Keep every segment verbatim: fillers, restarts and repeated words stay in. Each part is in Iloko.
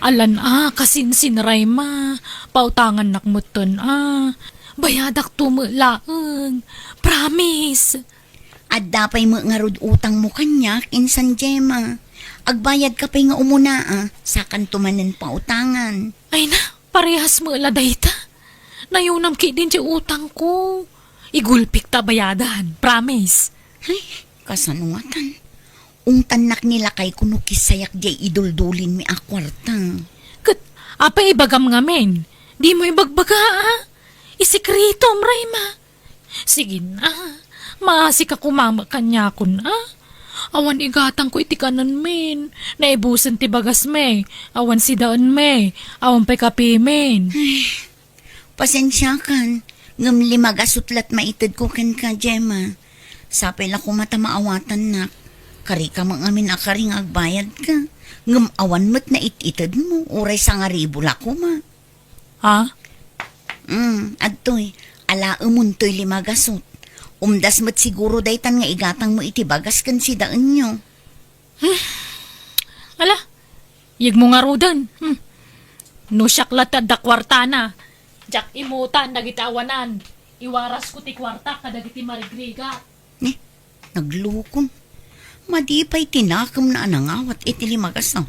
Alan a, kasinsin, Rayma. Pautangannak metten a. Bayadakto met laeng. Promise. Adda pay met ngarud utangmo kaniak, insan Gemma. Agbayadka pay nga umuna a, sakanto manen pautangan. Ay na, parehas met la dayta. Nayunam ketdin ti utangko. Igulpik ta bayadan, promise. Ay, kasano ngatan? Ungtannak ni lakayko no kisayak diay iduldulinmi a kuarta. Ket, apay ibagam ngamin? Dimo ibagbaga a? Isikretom, Rayma. Sige na, maasika koma met kaniakon a. Awan igatangko iti kanenmin. Naibusen ti bagasmi. Awan sidaenmi. Awan pay kapimin. Pasensiakan, ngem lima gasut la't maitedko kenka, Gemma. Sapay la koma ta maawatannak. Karika met ngamin a kari nga agbayadka. Ngem awan met nait-itedmo, uray sangaribu la koma. Ha? Mm, adtoy, alaemontoy lima gasut. Umdas met siguro daytan nga igatangmo iti bagas ken sidaenyo. Hmm. Ala, yegmo ngaruden. Hmm. No siak la ti adda kuartana, diak imutan dagiti awanan. Iwarasko ti kuartak kadagiti marigrigat. Ni, naglukon. Madi pay ti nakemna a nangawat iti lima gasut.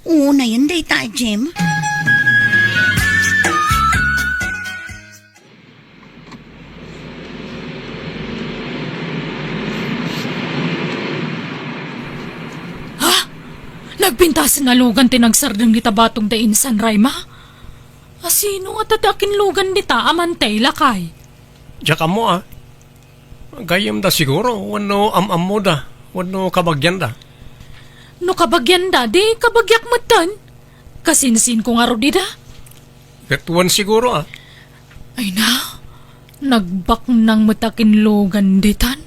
Unayen dayta a Gemma. Ha? Nagpintas a lugan ti nagsardeng dita batong da insan, Rayma? Asino ngata ti akinlugan dita a mantay, lakay? Diak ammo a. Gayyemda siguro, wenno am-ammoda, wenno kabagianda. No kabagianda, di kabagiak metten. Kasinsinko ngarud ida. Ket wen siguro a. Ay na, nagbaknang met a kinlugan ditan.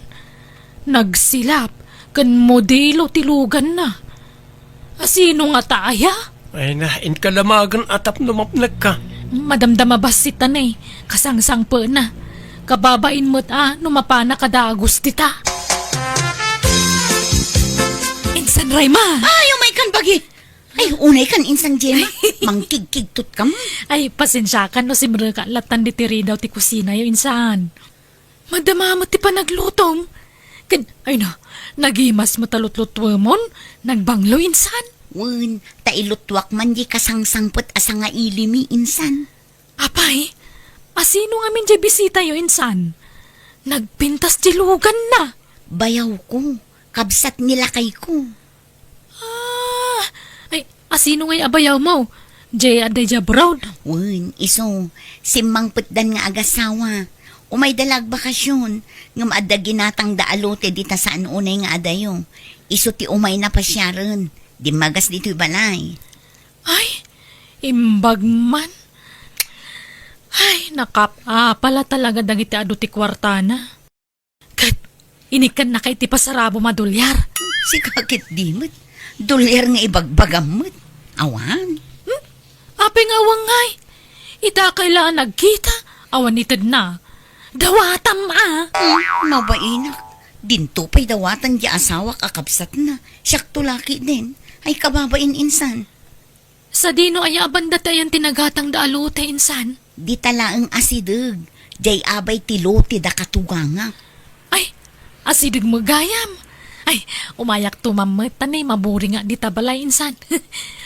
Nagsilap ken modelo ti luganna. Asino ngata aya? Ay na, inka damagen a tapno mapnekka. Madamdama bassit ta ne, kasangsangpetna. Kababain met a no mapana kada Agus dita. Insan Rayma! Ay, umaykan bagi! Ay, unaykan, insan Gemma. Mangkigkigtot ka man. Ay, pasensiakan no simreka lattan diti ridaw ti kusinayo, insan. Madama met ti panaglutom. Ken, ay na, nagimas met a lutlutuemon, nagbanglo, insan. Wen, ta iluttuak man di kasangsangpet a sangailimi, insan. Apay, asino ngamin diay bisitayo, insan? Nagpintas ti luganna. Bayawko, kabsat ni lakayko. Ah, ay, asino ngay a bayawmo? Jay, adda idiay abroad? Wen, isu, simmangpetdan nga agasawa. Umayda la agbakasyon, ngem adda ginatangda a lote dita saan unay nga adayo. Isu ti umayna pasiaren, dimmagas ditoy balay. Ay, imbag man. Ay, nakap-apa la talaga dagiti adu ti kuartana. Ket, inikkannaka iti pasarabom a dolyar. Sika ket di met. Dolyar nga ibagbagam met. Awan. Hmm? Apay nga awan ngay? Ita kayla a nagkita, awan itedna. Dawatam a. Hmm, mabainak. Dinto pay dawatan di asawak a kabsatna. Siakto la ketdin. Ay kababain insan. Sadino aya a banda ti ayan ti nagatangda a lote, insan? Dita laeng asideg, jay abay ti lote da katugangak. Ay, asideg met gayam. Ay, umayakto mammet ta ne, maburingak dita balay, insan.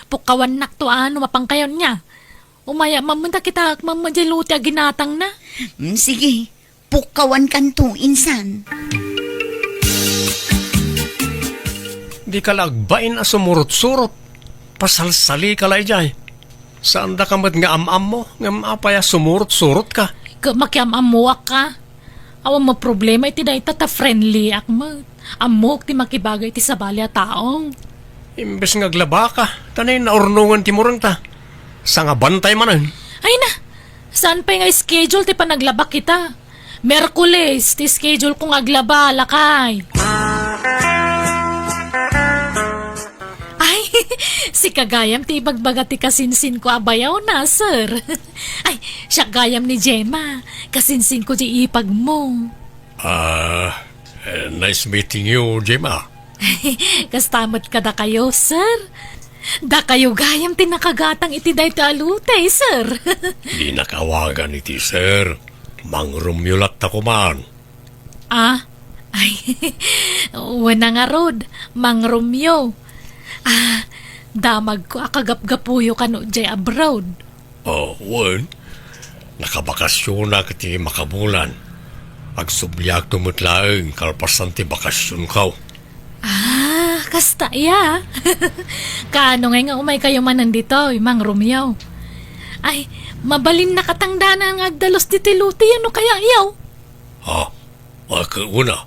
Pukkawannakto a no mapankayon niya. Umayak mammet ta kitaak mammet jay lote a ginatangna. Mm, sige. Pukkawankanto, insan. Dika la agbain a sumurot-surot. Pasalsalika la idiay. Saandaka met nga am-ammo, ngem apay a sumurot-surotka? Ket makiam-ammoak ka. Awan met problema iti dayta ta friendly ak met. Ammok ti makibagay iti sabali a tao. Imbes nga aglabaka, ta nay naurnongen ti murengta. Sangabantay manen. Ay na, saan pay nga schedule ti panaglabak ita? Miyerkules ti schedule ko nga aglaba, lakay. Ay, sika gayam ti ibagbaga ti kasinsinko a bayawna, sir. Ay, siak gayam ni Gemma. Kasinsinko ti ipagmo. Ah, eh, nice meeting you, Gemma. Kasta met kadakayo, sir. Dakayo gayam ti nakagatang iti daytoy a lutey, sir. Dinak awagan iti sir. Mang Romeo latta koman. Ah, ay, wen a ngarud, Mang Romeo. Ah, damagko a kagapgapuyo kano jay abroad. Ah, wen. Nakabakasyonak iti makabulan. Agsubliakto met laeng kalpasan ti bakasyonko. Ah, kasta ya. Kaano ngay nga umaykayo manen ditoy, Mang Romeo? Ay, mabalinnak a tangdanan nga agdalus ditoy lutey no kaya yaw? Ha? Ket una,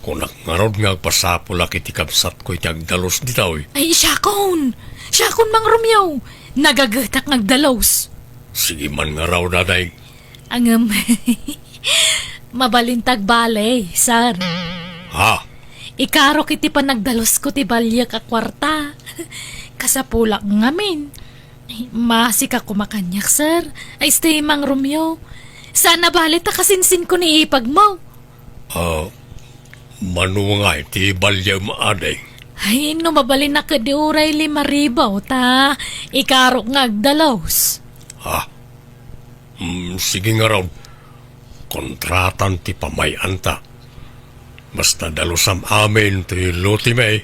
kunak ngarud nga agpasapulak iti kabsatko iti agdalus ditoy. Ay, siakon! Siakon, Mang Romeo! Nagagetak nga agdalus. Sige man ngarud, Ading. Ngem, mabalinta agbale, sir. Ha? Ikarok iti panagdalusko ti baliak a kuarta. Kasapulak ngamin. Ay, maasika koma kaniak, sir. Ay, stay, Mang Romeo. Saan a bale ta kasinsinko ni ipagmo. Ah, mano ngay ti baliam, Ading? Ay, no mabalinnak ketdi uray lima ribu ta ikarok nga agdalus. Ha? Hmm, sige ngarud. Kontratan ti pamay-anta. Basta dalusam amin ti luteymi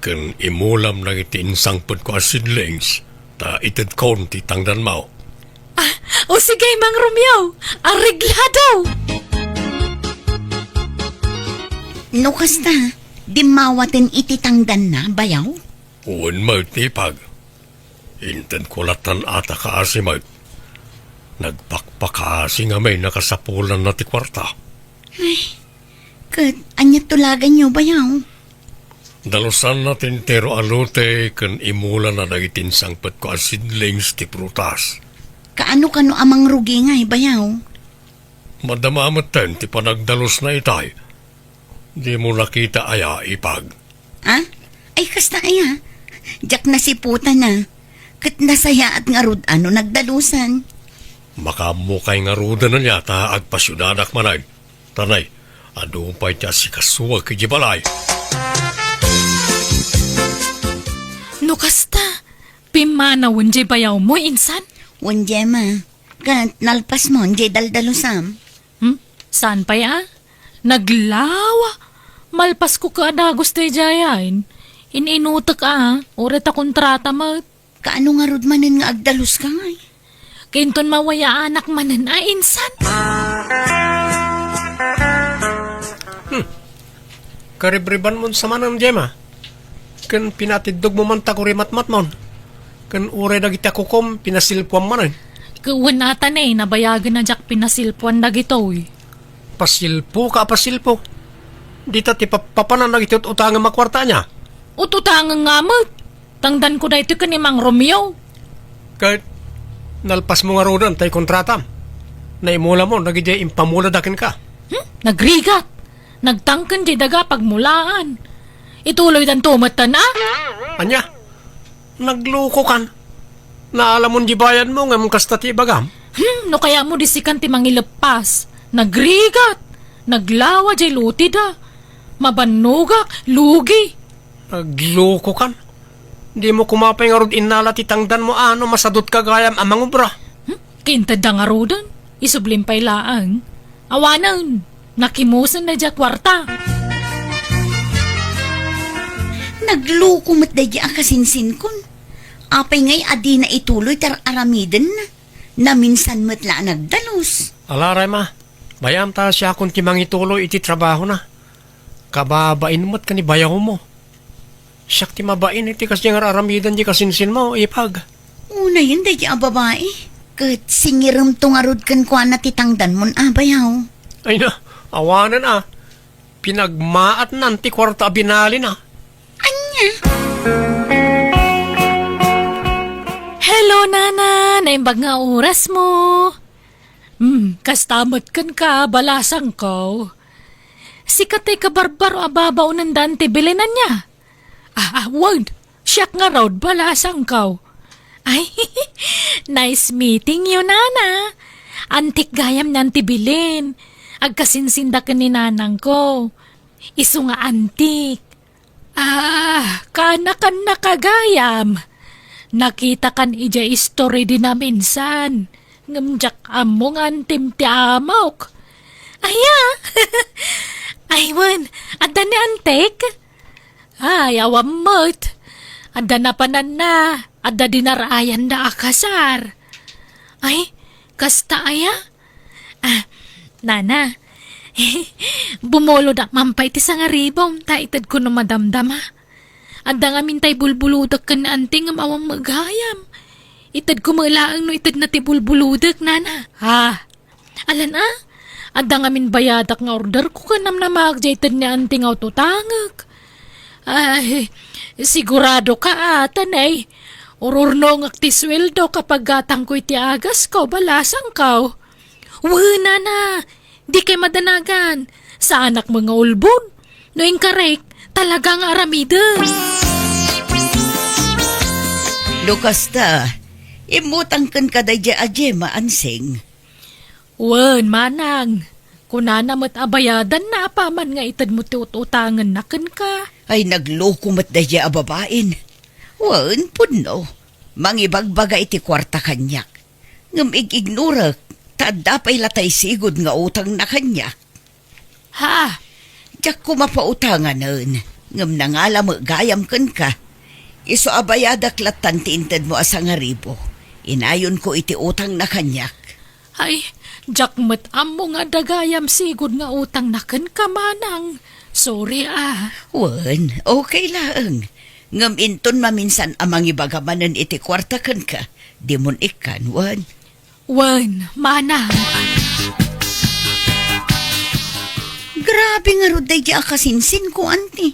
ken imulam dagiti insangpetko a seedlings ta itedkon ti tangdanmo. Ah, o sige, Mang Romeo, areglado! No kasta, dimmawaten iti tangdanna, bayaw? Wen met, ipag. Intedko lattan a ta kaasi met. Nagpakpakaasi ngamin a kasapulanna ti kuarta. Ay, ket ania tulaganyo, bayaw? Dalusanna ti entero a lutey ken imulana dagiti insangpetko a seedlings ti prutas. Kaano kano a mangrugi ngay, bayaw? Madama metten ti panagdalusna itay. Dimo nakita aya, ipag? Ah? Ay, kasta aya? Diak nasiputana. Ket nasayaat ngarud a no nagdalusan. Makaammokay ngaruden ania ta agpasiudadak manen. Tanay, adu pay ti asikasuak idiay balay. No kasta, pimmanawen diay bayawmo, insan? Wen, Gemma. Ket nalpasmon diay daldalusam. Hmm? Saan pay a? Naglawa! Malpasko ket a dagus daydiay. In-inutek a, uray ta kontrata met. Kaano ngarud manen nga agdaluska ngay? Kinton mawayaanak manen a insan. Hmm. Karibribanmon sa manen, Gemma. Ken pinatiddogmo man ta kurimatmatmon. Ken uray dagiti a kukom, pinasilpuam manen. Ket wen a ta ne, nabayagen a diak pinasilpuan dagitoy. Pasilpo ka a pasilpo. Dita ti pap-, papanan dagiti ut-utangem a kuarta ania? Ut-utangem nga met. Tangdanko daytoy ken ni Mang Romeo. Ket nalpasmo ngaruden tay kontratam. Naimulamon dagiti impamulada kenka. Hmm? Nagrigat. Nagtangken diay daga pagmulaan. Ituloydanto metten a? Ania? Naglukokan. Naalamon diay bayadmo ngem kasta ti ibagam? Hmm, no kayatmo di sikan ti mangileppas. Nagrigat. Naglawa diay lutida. Mabannogak, lugi. Naglukokan. Dimo koma pay ngarud innala ti tangdanmo a no masadutka gayam a mangubra. Hmm? Kintedda ngaruden. Isublim pay laeng. Awanen, nakimusen daydiay a kuarta. Nagluko met daydiay a kasinsinkon. Apay ngay a dina ituloy ti ar-aramidenna? Naminsan met la a nagdalus. Ala, Gemma, bay-am ta siakon ti mangituloy iti trabahona. Kababain met ken ni bayawmo. Siak ti mabain iti kasdiay nga ar-aramiden ti kasinsinmo, ipag. Unayen daydiay a babai, ket singiremto ngarud kenkuana ti tangdanmon a, bayaw. Ay na, awanen a. Pinagmaatnan ti kuarta a binalina. Ania? Hello, Nana! Naimbag nga orasmo. Hmm, kasta met kenka, balasangko. Sika ti kabarbaro a babaonen da Auntie Belen ania? Ah, ah, wen, siak ngarud, balasangko. Ay, nice meeting you, Nana. Antik gayam ni Auntie Belen. Agkasinsinda ken ni nanangko. Isu nga antik. Ah, kaanakan na gayam. Nakitakan idiay istori di naminsan. Ngem diak ammo nga antim ti amok. Aya? Ay, wen, adda ni antik? Ay, awan met. Adda napananna, adda dinarayanda a kasar. Ay, kasta aya? Ah, nana, bumulodak man pay ti sangaribom, ta itedko no madamdama. Adda ngamin tay bulbulodek ken ni anti ngem awan met gayam. Itedko met laeng no itedna ti bulbulodek, nana. Ha? Alan a? Adda ngamin bayadak nga orderko ken namnamaak diay ited ni anti nga ututangek. Ay, sigurado ka, ata, nay. Ururnongek ti sueldo kapag gatangko iti agasko, balasangko. Wen, nana, dikay madanagan. Saanak met nga ulbod. No inkarek, talaga nga aramiden. No kasta, immutang kenka daydiay a Gemma, Ansing. Wen, manang. Kunana met a bayadanna apaman nga itedmo ti ut-utangenna kenka. Ay, nagloko met daydiay a babain. Wen, pudno. Mangibagbaga iti kuarta kaniak. Ngem ig-ignorek, ta adda pay latay sigud nga utangna kaniak. Ha? Diak koma pautanganen, ngem nangala met gayam kenka. Isu a bayadak lattan ti intedmo a sangaribu. Inayonko iti utangna kaniak. Ay, diak met ammo nga adda gayam sigud nga utangna kenka, manang. Sorry, a. Wen, okay laeng. Ngem inton maminsan a mangibaga manen iti kuarta kenka, dimon ikkan, wen. Wen, manang. Grabe ngarud daydiay a kasinsinko, anti.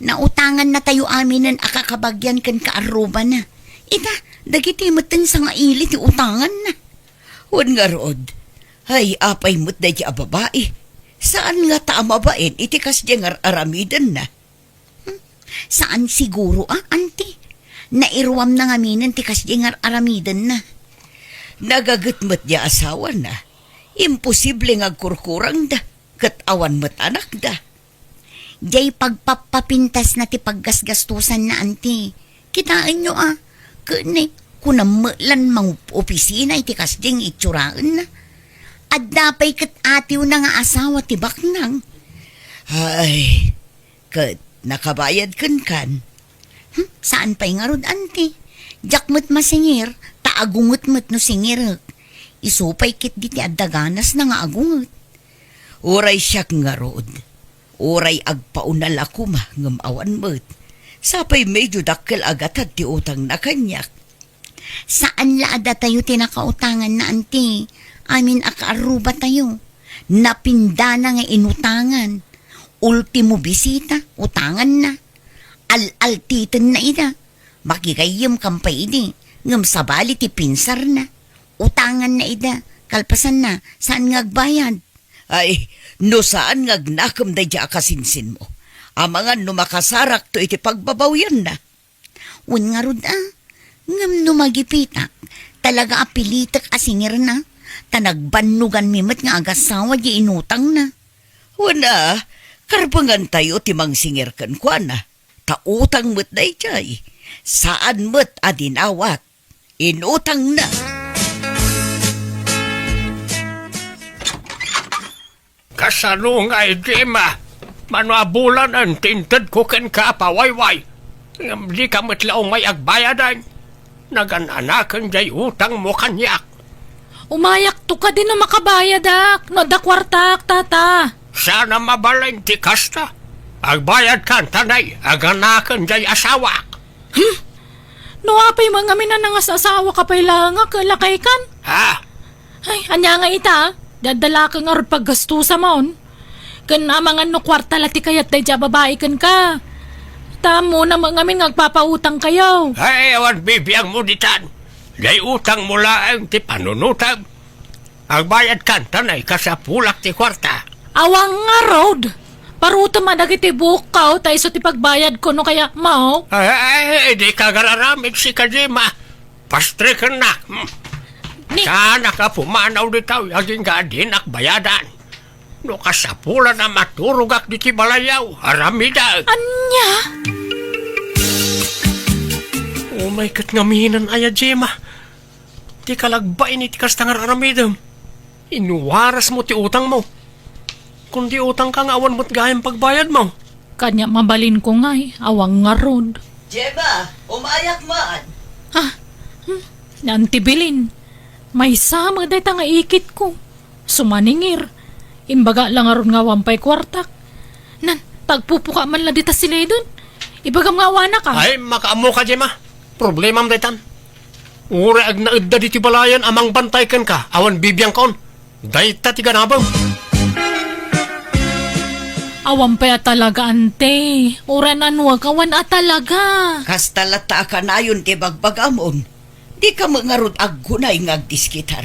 Nautangannatayo aminen a kakabagian ken kaarrubana. Ita, dagiti metten sangaili ti utanganna. Wen ngarud, ay, apay met daydiay a babai. Saan ngata a mabain iti kasdiay nga ar-aramidenna? Hmm, saan siguro a, anti. Nairuamna ngaminen ti kasdiay nga ar-aramidenna. Nagaget met diay asawana. Imposible nga agkurkurangda, ket awan met anakda. Diay pagpappapintasna ti paggasgastosanna, anti. Kitaenyo a, ken ni, kunam met lan mangopisina iti kasdiay nga itsuraenna. Adda pay ket atiwna nga asawa ti baknang. Ay, ket nakabayad kenkan? Hmm, saan pay ngarud, anti. Diak met masingir, ta agunget met no singirek. Isu pay ketdi ti adda ganasna nga agunget. Uray siak ngarud, uray agpaunal a koma ngem awan met. Sapay medio dakkel a gatad ti utangna kaniak. Saan la a datayo ti nakautanganna, anti. Amin a kaarrubatayo. Napindana nga inutangan. Ultimo bisita, utanganna. Al-altitenna ida. Makigayyemkan pay idi, ngem sabali ti pinsarna. Utanganna ida, kalpasanna, saan nga agbayad. Ay, no saan nga agnakem daydiay a kasinsinmo. Amangan no makasarakto iti pagbabawianna. Wen ngarud a, ngem no magipitak, talaga a pilitek a singirna, ta nagbannoganmi met nga agasawa diay inutangna. Wen a, karbengantayo ti mangsingir kenkuana. Ta utang met daydiay, saan met a dinawat. Inutangna. Kasano ngay, Gemma? Mano a bulanen ti intedko kenka a pawayway? Ngem dika met la umay agbayadan. Nagan-anaken diay utangmo kaniak. Umayakto kadi no makabayadak, no adda kuartak, tata. Saan a mabalin ti kasta. Agbayadkan, ta nay, aganaken diay asawak. Hmm? No apay man ngamin a nangas-asawaka pay laeng a, lakaykan? Ha? Ay, ania nga ita, daddalaka ngarud paggastusam. Ken amangan no kuarta la ti kayat daydiay a babai kenka. Ta ammona met ngamin nga agpapautangkayo. Ay, awan bibiangmo ditan. Diay utangmo laeng ti panunotem. Agbayadkan, ta nay, kasapulak ti kuarta. Awan ngarud. Parutem a dagiti buokko, ta isu ti pagbayadko no kayatmo. Ay, ay, ay, dika agar-aramid, sika, Gemma. Pastrikennak. Hmm. Ni- Saanak a pumanaw ditoy, agingga a dinak bayadan. No kasapulan a maturogak ditoy balayyo, aramidek. Ania? Unay ket ngaminen aya, Gemma. Ti kalagbain iti kasta nga ar-aramidem. Inwarasmo ti utangmo. Kundi utangka nga awan met gayam pagbayadmo. Kaniak mabalinko ngay, awan ngarud. Gemma, umayak man. Ah, hmm, ni Auntie Belen. Maysa met dayta nga ikitko. Sumaningir. Imbaga la ngarud nga awan pay kuartak. Nan, tagpupuka man la dita siliden. Ibagam nga awanak, a. Ay, makaammoka, Gemma. Problemam daytan. Uray agnaedda ditoy balayen a mangbantay kenka, awan bibiangkon. Dayta ti ganabem. Awan pay a talaga, ante. Uray nanuak, awan a talaga. Kasta latta a kanayon ti bagbagamon. Dika met ngarud aggunay nga agdiskitar.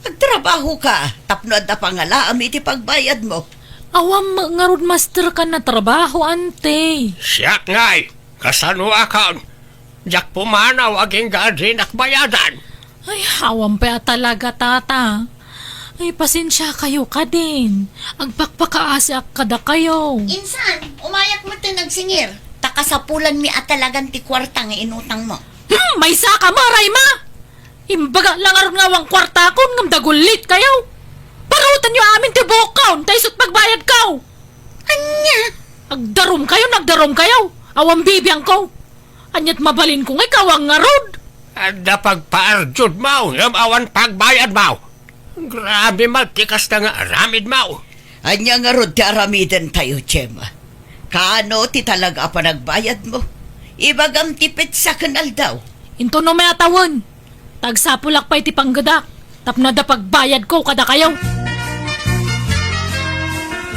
Agtrabahoka tapno adda pangalaam iti pagbayadmo. Awan met ngarud masterka a trabaho, ante. Siak ngay, kasanoakon? Diak pumanaw agingga a dinak bayadan. Ay, awan pay a talaga, tata. Ay, pasensiakayo kadin. Agpakpakaasiak kadakayo. Insan, umayak met ti nagsingir. Ta kasapulanmi a talagan ti kuarta nga inutangmo. Hmm, maysaka met, Rayma! Imbaga la ngarud nga awan kuartakon ngem dagullitkayo. Parutenyo amin ti buokkon, ta isut' pagbayadko. Ania? Agdarumkayo, agdarumkayo. Awan bibiangko. Aniat mabalinko nga ikaw a ngarud? Adda pagpaardiodmo, ngem awan pagbayadmo. Grabe met ti kasta nga aramidmo. Ania ngarud ti aramidentayo, Gemma? Kaano ti talaga a panagbayadmo? Ibagam ti petsa ken aldaw. Intono met a tawen. Ta agsapulak pay iti panggedak, tapno adda pagbayadko kadakayo.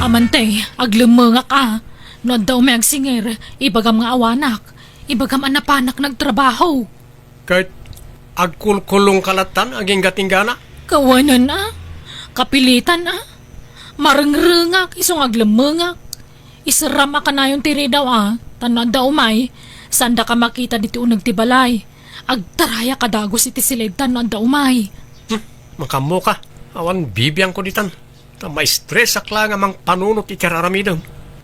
Amante, aglemmengak a. No adda umay agsingir, ibagam nga awanak. Ibagam a napanak nga agtrabaho. Ket agkulkulongka lattan agingga ti inggana? Kawanen a. Kapilitan a. Marengrengak isu nga aglemmengak. Iserram a kanayon ti ridaw a, ta no adda umay, saandaka makita ditoy uneg ti balay. Agtarayak a dagus iti siled ta no adda umay. Hmm, makaammoka. Awan bibiangko ditan. Ta maistresak laeng a mangpanunot iti ar-aramidem.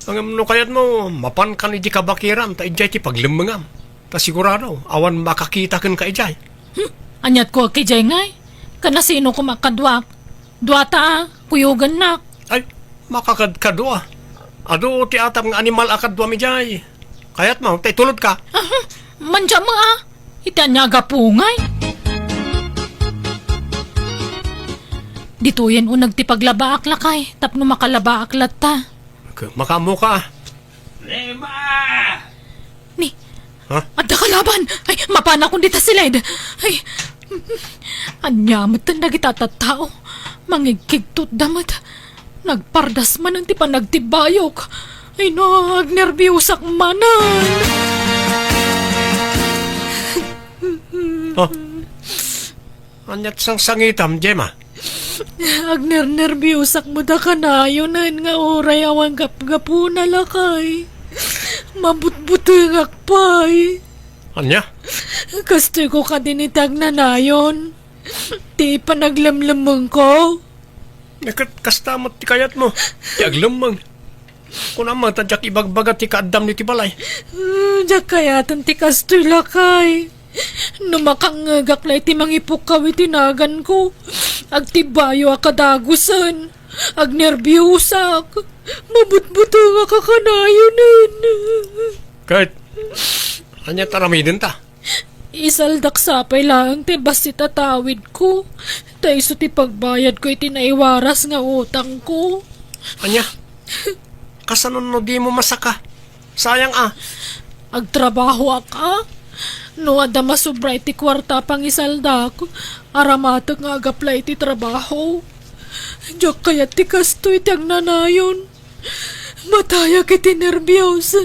Ngem no kayatmo, mapankan idiay kabakiran ta idiay ti paglemmengam. Ta sigurado, awan makakita kenka idiay. Hmm, aniatko a idiay ngay? Ken asino koma a kaduak? Duata a, kuyogennak. Ay, makakadkadua. Adu ti atap nga animal a kaduam idiay. Kayatmo, ta itulodka? Aha, mandiam a. Iti ania a gapu ngay? Ditoyen uneg ti paglabaak, lakay, tapno makalabaak latta. K-, makaammoka. Rema! Ni, Ha? Adda kalaban! Ay, mapanakon dita siled! Ay, ania met dagita a tattao? Mangigkigtotda met. Nagpardas manen ti panagtibbayok. Ay, no, agnerbiosak manen. Ha? Aniat sangsangitam, Gemma? Agnernerbiosak met a kanayonen nga uray awan gapgapuna, lakay. Mabutbutengak pay. Ania? Kastoyko kadin iti agnanayon. Ti panaglemlemmengko. Ket kasta met ti kayatmo, ti aglemmeng. Kunam ta diak ibagbaga ti kaaddam iti balay. Ah, diak kayaten ti kastoy, lakay. No makangngegak la iti mangipukkaw iti naganko, agtibbayo a kadagusen, agnerbiosak, mabutbutengak a kanayonen. Ket, ania ti aramidenta? Isaldak sapay laeng ti bassit a tawidko, ta isu ti pagbayadko iti naiwaras nga utangko. Ania? Kasano no dimo masaka? Sayang a. Agtrabahoak a. No adda masobra iti kuarta a pangisaldak, aramatek nga agapla iti trabaho. Diak kayat ti kastoy ti agnanayon. Matayak iti nerbios.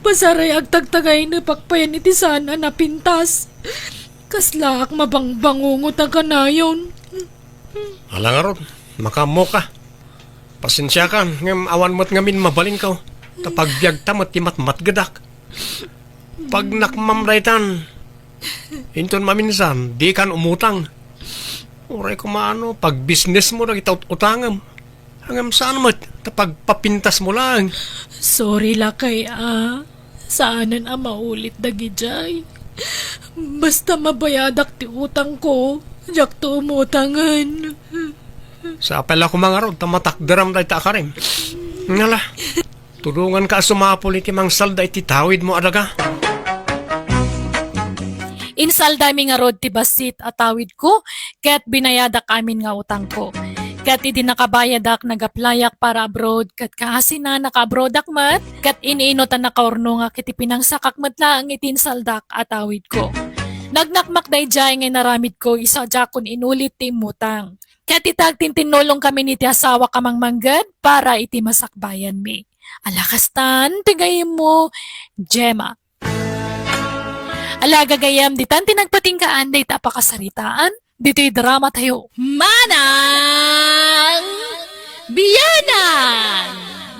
Pasaray agtagtagaynepak payen iti saan a napintas. Kaslaak mabangbangungot a kanayon. Ala ngarud, makaammoka. Pasensiakan, ngem awan met ngamin mabalinko. Ta pagbiagta met ti matmatgedak. Pagnakmam daytan. Inton maminsan, dikan umutang. Uray koma no, pagbisnesmo dagiti ut-, utangem. Ngem saan met, ta pagpapintasmo laeng. Sorry, lakay, a. Saanen a maulit dagidiay. Basta mabayadak ti utangko, diakto umutangen. Sapay la koma ngarud ta matakderam dayta a karim. Ngala, tulonganka a sumapul iti mangsalda iti tawidmo a daga. Insaldami ngarud ti bassit a tawidko, ket binayadak amin nga utangko. Ket idi nakabayadak, nag-applyak para abroad, ket kaasina naka-abroadak met, ket iniinot a nakaurnongak iti pinangsakak met laeng iti insaldak a tawidko. Nagnakmak daydiay nga inaramidko isu a diakon inulit ti immutang. Ket ita agtintinnulongkamin iti asawak a mangmangged para iti masakbayanmi. Ala kastan ti gayyemmo, Gemma. Ala gagayyem, ditan ti nagpatinggaan dayta a pakasaritaan ditoy drama tayo. Manang Bianang!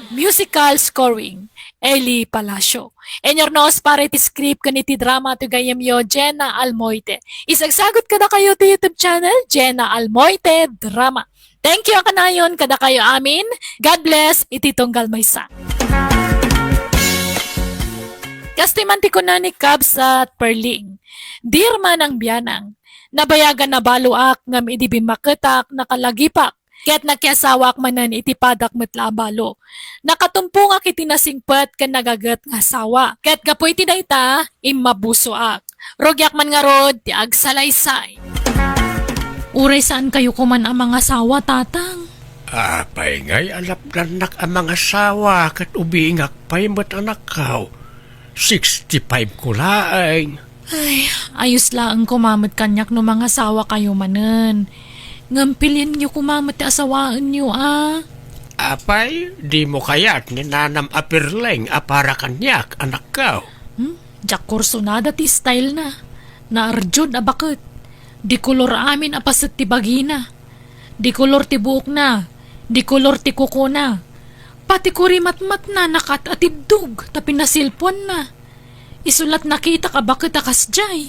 Musical scoring, Eli Palacio. Inyurnos para iti script ken iti drama ti gayyemyo, Jenna Almoite. Isagsagot kadakayo ti YouTube channel, Jenna Almoite Drama. Thank you a kanayon kadakayo amin. God bless iti tunggal maysa. Kastoy man ti kuna ni Kabsat Perling, "Dear Manang Bianang, nabayagan a baloak ngem idi bimmaketak, nakalagipak, ket nakiasawaak manen iti padak met la a balo. Nakatumpongak iti nasingpet ken nagaget nga asawa, ket gapu iti dayta, immabusoak. Rugiak man ngarud ti agsalaysay." Uray saankayo koman a mangasawa, Tatang? Apay ngay a lapdannak a mangasawa ket ubingak pay met, anakko? Sixty-five ko laeng. Ay, ayos laeng koma met kaniak no mangasawakayo manen. Ngem pilienyo koma met ti asawaenyo, a. Apay, dimo kayat ni nanam a Perling a para kaniak, anakko? Hmm? Diak kursunada ti style na. Naarjud a baket. Dikolor amin a paset ti bagina. Dikolor ti buokna. Dikolor ti kukona. Pati kurimatmatna nakat-atiddog ta pinasilpuanna. Isu la't nakitak a baket a kasdiay.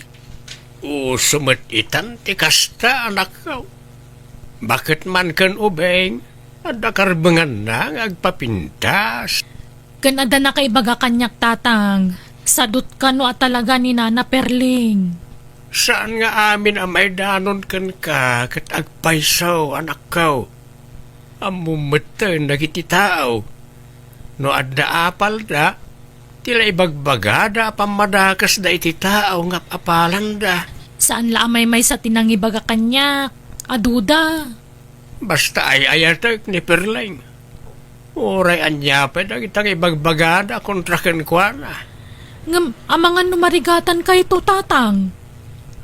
Uso met itan ti kasta, anakko. Baket man ken ubing, adda karbenganna nga agpapintas. Ken adda nakaibaga kaniak, Tatang, sadut kano a talaga ni Nana Perling. Saan nga amin a maidanon kenka ket agpayso, anakko. Ammom metten dagiti tao. No adda apalda, ti la ibagbagada a pammadakesda iti tao nga apalanda. Saan la a maymaysa ti nangibaga kaniak a duda. Basta ay-ayatek ni Perling. Uray ania pay dagita nga ibagbagada kontra kenkuana. Ngem amangan no marigatankayo, Tatang?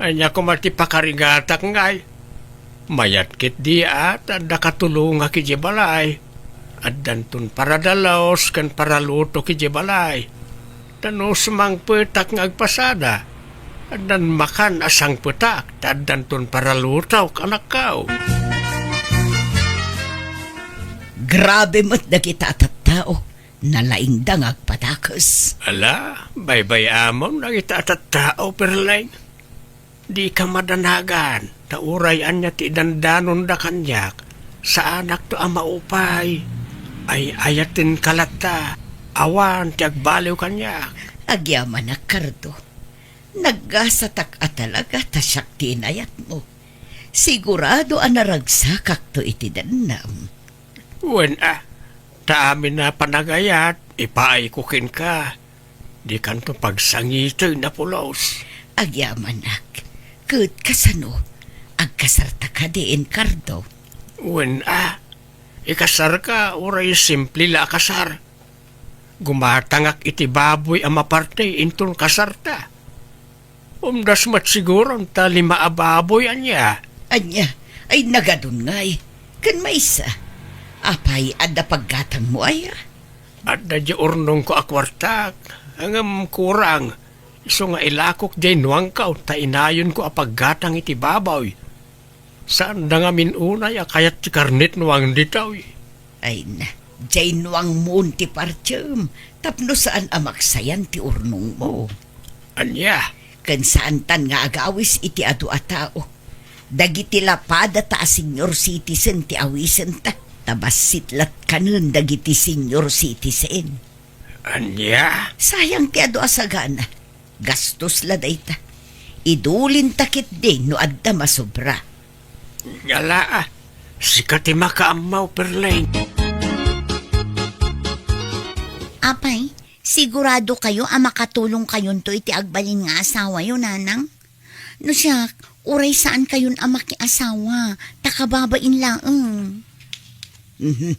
Ania koma ti pakarigatak ngay? Mayat ketdi a ta adda katulongak idiay balay. Addanton paradalus ken paralutok idiay balay. Ta no sumangpetak nga agpasada, addan makan a sangpetak ta addanton paralutok, anakko. Grabe met dagita a tattao, nalaingda nga agpadakes. Ala, baybay-amon dagita a tattao, Perling. Dika madanagan, ta uray ania ti idandanonda kaniak, saanakto a maupay. Ay-ayatenka latta, awan ti agbaliw kaniak. Agyamanak, Cardo. Naggasatak a talaga ta siak ti inayatmo. Sigurado a naragsakakto iti dennam. Wen a, ta amin a panagayat, ipaayko kenka. Dikanto pagsangiten a pulos. Agyamanak, ket kasano? Agkasarta kadi, Cardo? Wen a, ikasarka uray simple la a kasar. Gumatangak iti baboy a maparte inton kasarta. Umdas met siguron ta lima a baboy, ania? Ania? Ay, nagadun ngay. Ken maysa. Apay, adda paggatangmo aya? Adda di urnongko a kuartak, ngem kurang. Isu nga ilakok diay nuangko ta inayonko a paggatang iti baboy. Saanda ngamin unay a kayat ti karnet nuang ditoy. Ay na, diay nuangmon ti partiem tapno saan a maksayan ti urnongmo. Ania? Ken saantan nga agawis iti adu a tao. Dagiti la padata a senior citizen ti awisenta, ta bassit lat kanen dagiti senior citizen. Ania? Sayang ti adu a sagana. Gastos la dayta. Idulinta ketdi no adda masobra. Ala, ah. Sika ti makaammo, Perleng. Apay, sigurado kayo a makatulong kayonto iti agbalin nga asawayo, Nanang? No siak, uray saan kayon a makiasawa, ta kababain laeng. Mhm.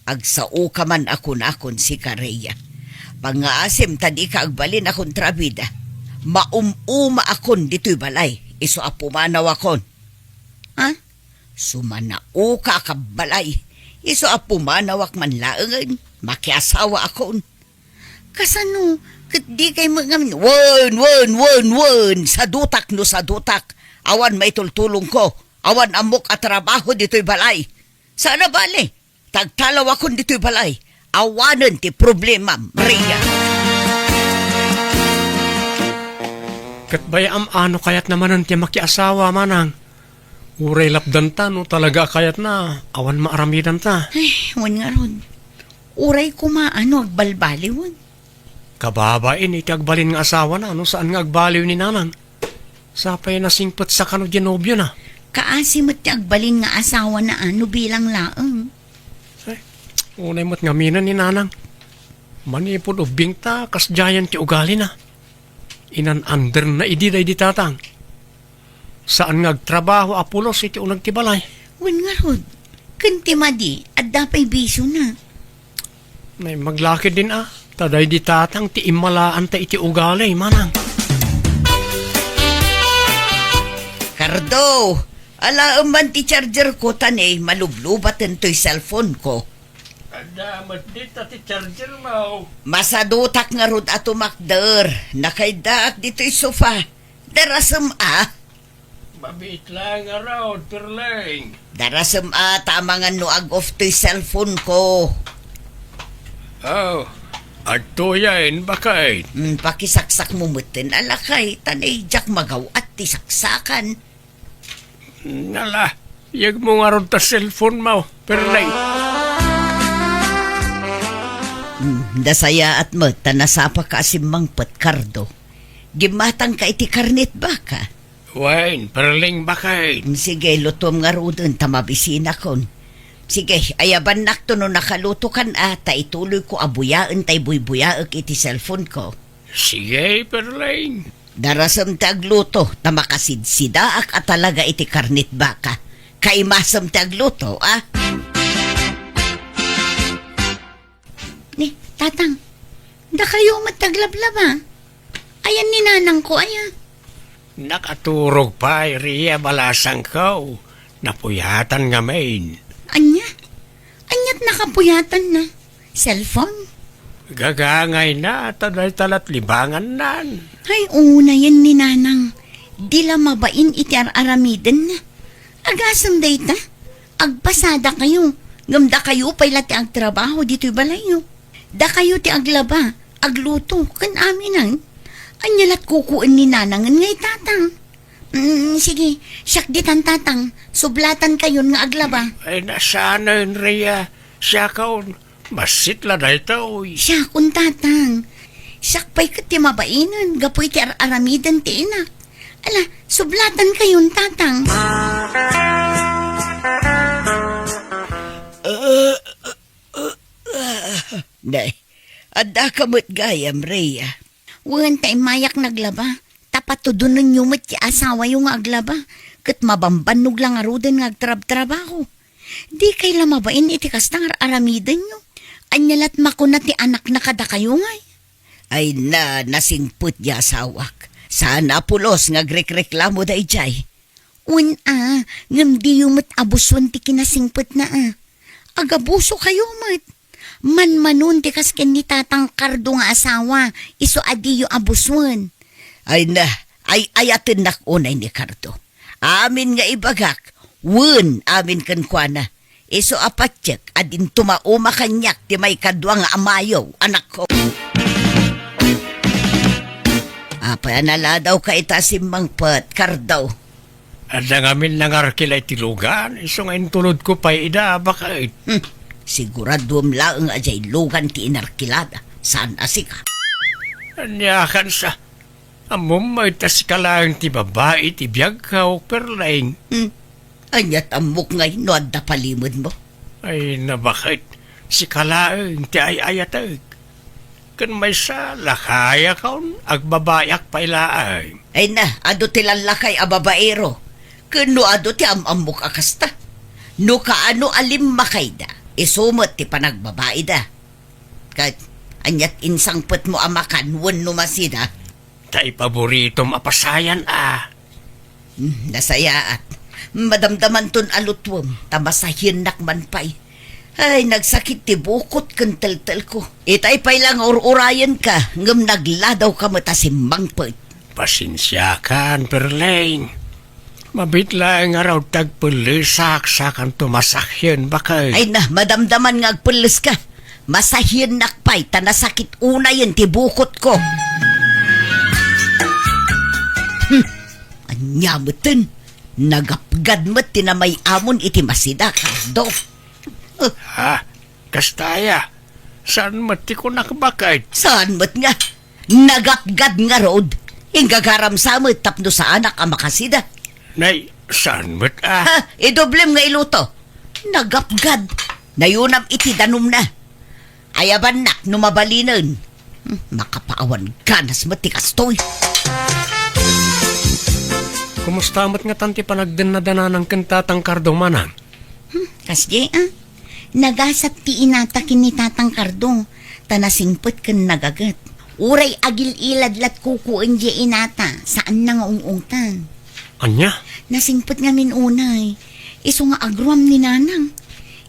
Agsao ka man a kunakon, sika, Rhea. Pangngaasim ta dika agbalin a kontrabida. Maum-uma akon ditoy balay, isu a pumanaw akon. Ha? Sumanaoka a kabbalay, isu a pumanawak man laengen, makiasawa akon. Kasano? Ket dikay met ngamin, wen, wen, wen, wen, sadutak no sadutak. Awan maitultulongko. Awan ammok a trabaho ditoy balay. Saan a bale, ta agtalawakon ditoy balay. Awanen ti problemam, Rhea. Ket bayam a no kayatna manen ti makiasawa, manang. Uray lapdanta no talaga a kayatna, awan maaramidanta. Ay, wen ngarud. Uray koma a no agbalbaliwen. Kababain iti agbalin nga asawana no saan nga agbaliw ni nanang. Sapay nasingpet sa kano diay nobiona. Kaasi met ti agbalin nga asawana a no bilang laeng. Ay, unay met ngamin ni nanang. Manipud ubbingta, kasdiayen ti ugalina. Inan-anderna idi daydi tatang. Saan nga agtrabaho a pulos iti uneg ti balay. Wen ngarud, ken ti madi, adda pay bisiona. Naimbag la ketdin a, ta daydi tatang ti immalaanta iti ugali, manang. Cardo, alaem man ti charger ko, ta ne, malublubaten toy cellphone ko. Adda met dita ti charger mo. Masadutak ngarud a tumakder. Nakaidaak ditoy sofa. Darasem a. Mabiit laeng ngarud, Perleng. Darasem a, ta amangan no ag-off toy cellphone ko. Oh, adtoyen, baket. Hmm, pakisaksakmo metten a lakay, ta ne, diak magaw-at ti saksakan. Nala, yegmo ngarud ta cellphone mo, Perleng. Hmm, nasayaat met ta nasapaka a simmangpet, Cardo. Gimmatangka iti karnit baka. Wen, Perleng, baket. Hmm, sige, lutom ngaruden ta mabisinakon. Sige, ayabannakto no nakalutokan a, ta ituloyko a buyaen tay buybuyaek iti cellphone ko. Sige, Perleng. Darasem ti agluto, ta makasidsidaak a talaga iti karnit baka. Kaimasem ti agluto, a? Ni, Tatang, dakayo met ti aglablaba. Ayan ni nanangko, aya? Nakaturog pay, Rhea, balasangko. Napuyatan ngamin. Ania? Aniat nakapuyatanna? Cellphone? Gagangayna, ta dayta lat libangannan. Ay, unayen ni Nanang. Di la mabain iti ar-aramidenna. Agasem dayta, agpasadakayo, ngem dakayo pay la ti agtrabaho ditoy balayyo. Dakayo ti aglaba, agluto, ken aminen. Ania lat kukuyen ni Nanangen nga itatang? Mm, sige, siak ditan, Tatang. Sublatankayon nga aglaba. Ay, nasanen, Rhea. Siakon, bassit la daytoy. Siakon, Tatang. Siak pay ket ti mabainen gapu iti ar-aramiden ti inak. Ala, sublatankayon, Tatang. Nay, addaka met gayam, Rhea. Wen, ta immayak naglaba. Ta patudonenyo met ti asawayo nga aglaba, ket mabambannog la ngaruden nga agtrabtrabaho. Dikay la mabain iti kasta nga ar-aramidenyo. Ania lat makuna ti anakna kadakayo ngay? Ay na, nasingpet ti asawak. Saan a pulos nga agrekreklamo daydiay. Wen a, ngem diyo met abuson ti kinasingpetna a. Agabusokayo met. Manmanon ti kas ken ni Tatang Cardo nga asawa, isu a diyo abuson. Ay na, ay-ayatennak unay ni Cardo. Amin nga ibagak, wen amin kenkuana. Isu a patiek a dinto mauma kaniak ti maikadua nga amayo, anakko. Apay a naladawka ita a simmangpet, Cardo? Adda ngamin nangarkila iti lugan, isu nga intulodko pay ida, baket. Hmm. Siguraduem laeng a diay lugan ti inarkilada, saan a sika. Ania kansa? Ammom met a sika laeng ti babai ti biagko, Perleng. Hmm. Ania't ammok ngay no adda palimedmo? Ay, nabaket, sika laeng ti ay-ayatek. Ken maysa, lakayakon, agbabaiak pay laeng. Ay na, adu ti lallakay a babaero. Ken no adu ti am-ammok a kasta. No kaano a limmakayda, isu met ti panagbabaida. Ket ania't insangpetmo a makan wenno masida? Ta ipaboritom a pasayan a. Hmm, nasayaat. Madamdamanton a lutuem, ta masahiennak man pay. Ay, nagsakit ti bukot ken teltelko. Itay pay la nga ur-urayenka, ngem nagladawka met a simmangpet. Pasensiakan, Perleng. Mabiit laeng ngarud ti agpellesak, sakanto masahien, baket. Ay na, madamdaman nga agpelleska. Masahiennak pay ta nasakit unayen ti bukotko. Hmm. Ania meten? Nagapgad met ti namay-amon iti masida, Cardo. Eh. Ha? Kasta aya? Saan met ti kunak, baket? Saan met nga? Nagapgad ngarud. Inggagaram sa met tapno saanak a makasida. Nay, saan met a? Ha, idoblem nga iluto. Nagapgad. Nayunam iti danumna. Ayabannak no mabalinen. Hmm, makapaawan ganas met ti kastoy. Kumusta met ngatan ti panagdennada ni Nanang ken Tatang Cardo, manang? Hmm, kasdi, ah. Nagasat ti inata ken ni Tatang Cardo, ta nasingpet ken nagaget. Uray agil-ilad lat kukuendiay inata, saanna nga ung-ungtan. Ania? Nasingpet ngamin unay. Isu nga agruam ni Nanang.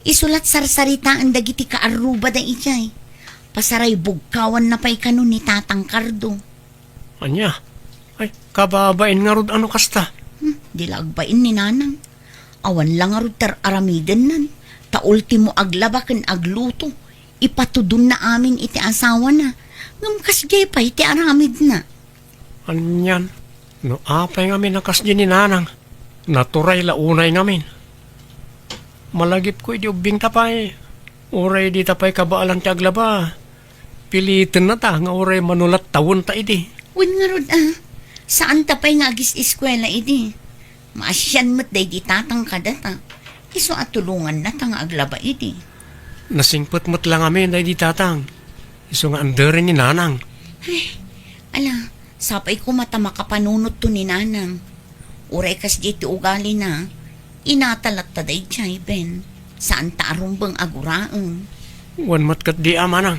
Isu lat sarsaritaen dagiti kaarrubada idiay. Pasaray bugkawanna pay kano ni Tatang Cardo. Ania? Ay, kababain ngarud a no kasta. Hmm, di la agbain ni Nanang. Awan la ngarud ti ar-aramidennan. Ta ultimo aglaba ken agluto. Ipatudonna amin iti asawana. Ngem kasdiay pay ti aramidna. Anian, no apay ngamin a kasdi ni Nanang, naturay la unay ngamin. Malagipko idi ubbingta pay, uray dita pay kabaelan ti aglaba, pilitennata nga uray mano lat tawenta idi. Wen ngarud, ah, saanta pay nga agis-eskuela idi. Maasian met daydi Tatang kadata. Isu a tulongannata nga aglaba idi. Nasingpet met la ngamin daydi Tatang. Isu nga anderen ni Nanang. Ay, ala, sapay koma ta makapanunotto ni Nanang. Uray kasdi ti ugalina, inata latta daydiay, Ben. Saanta a rumbeng a guraem. Wen met ketdi a, manang.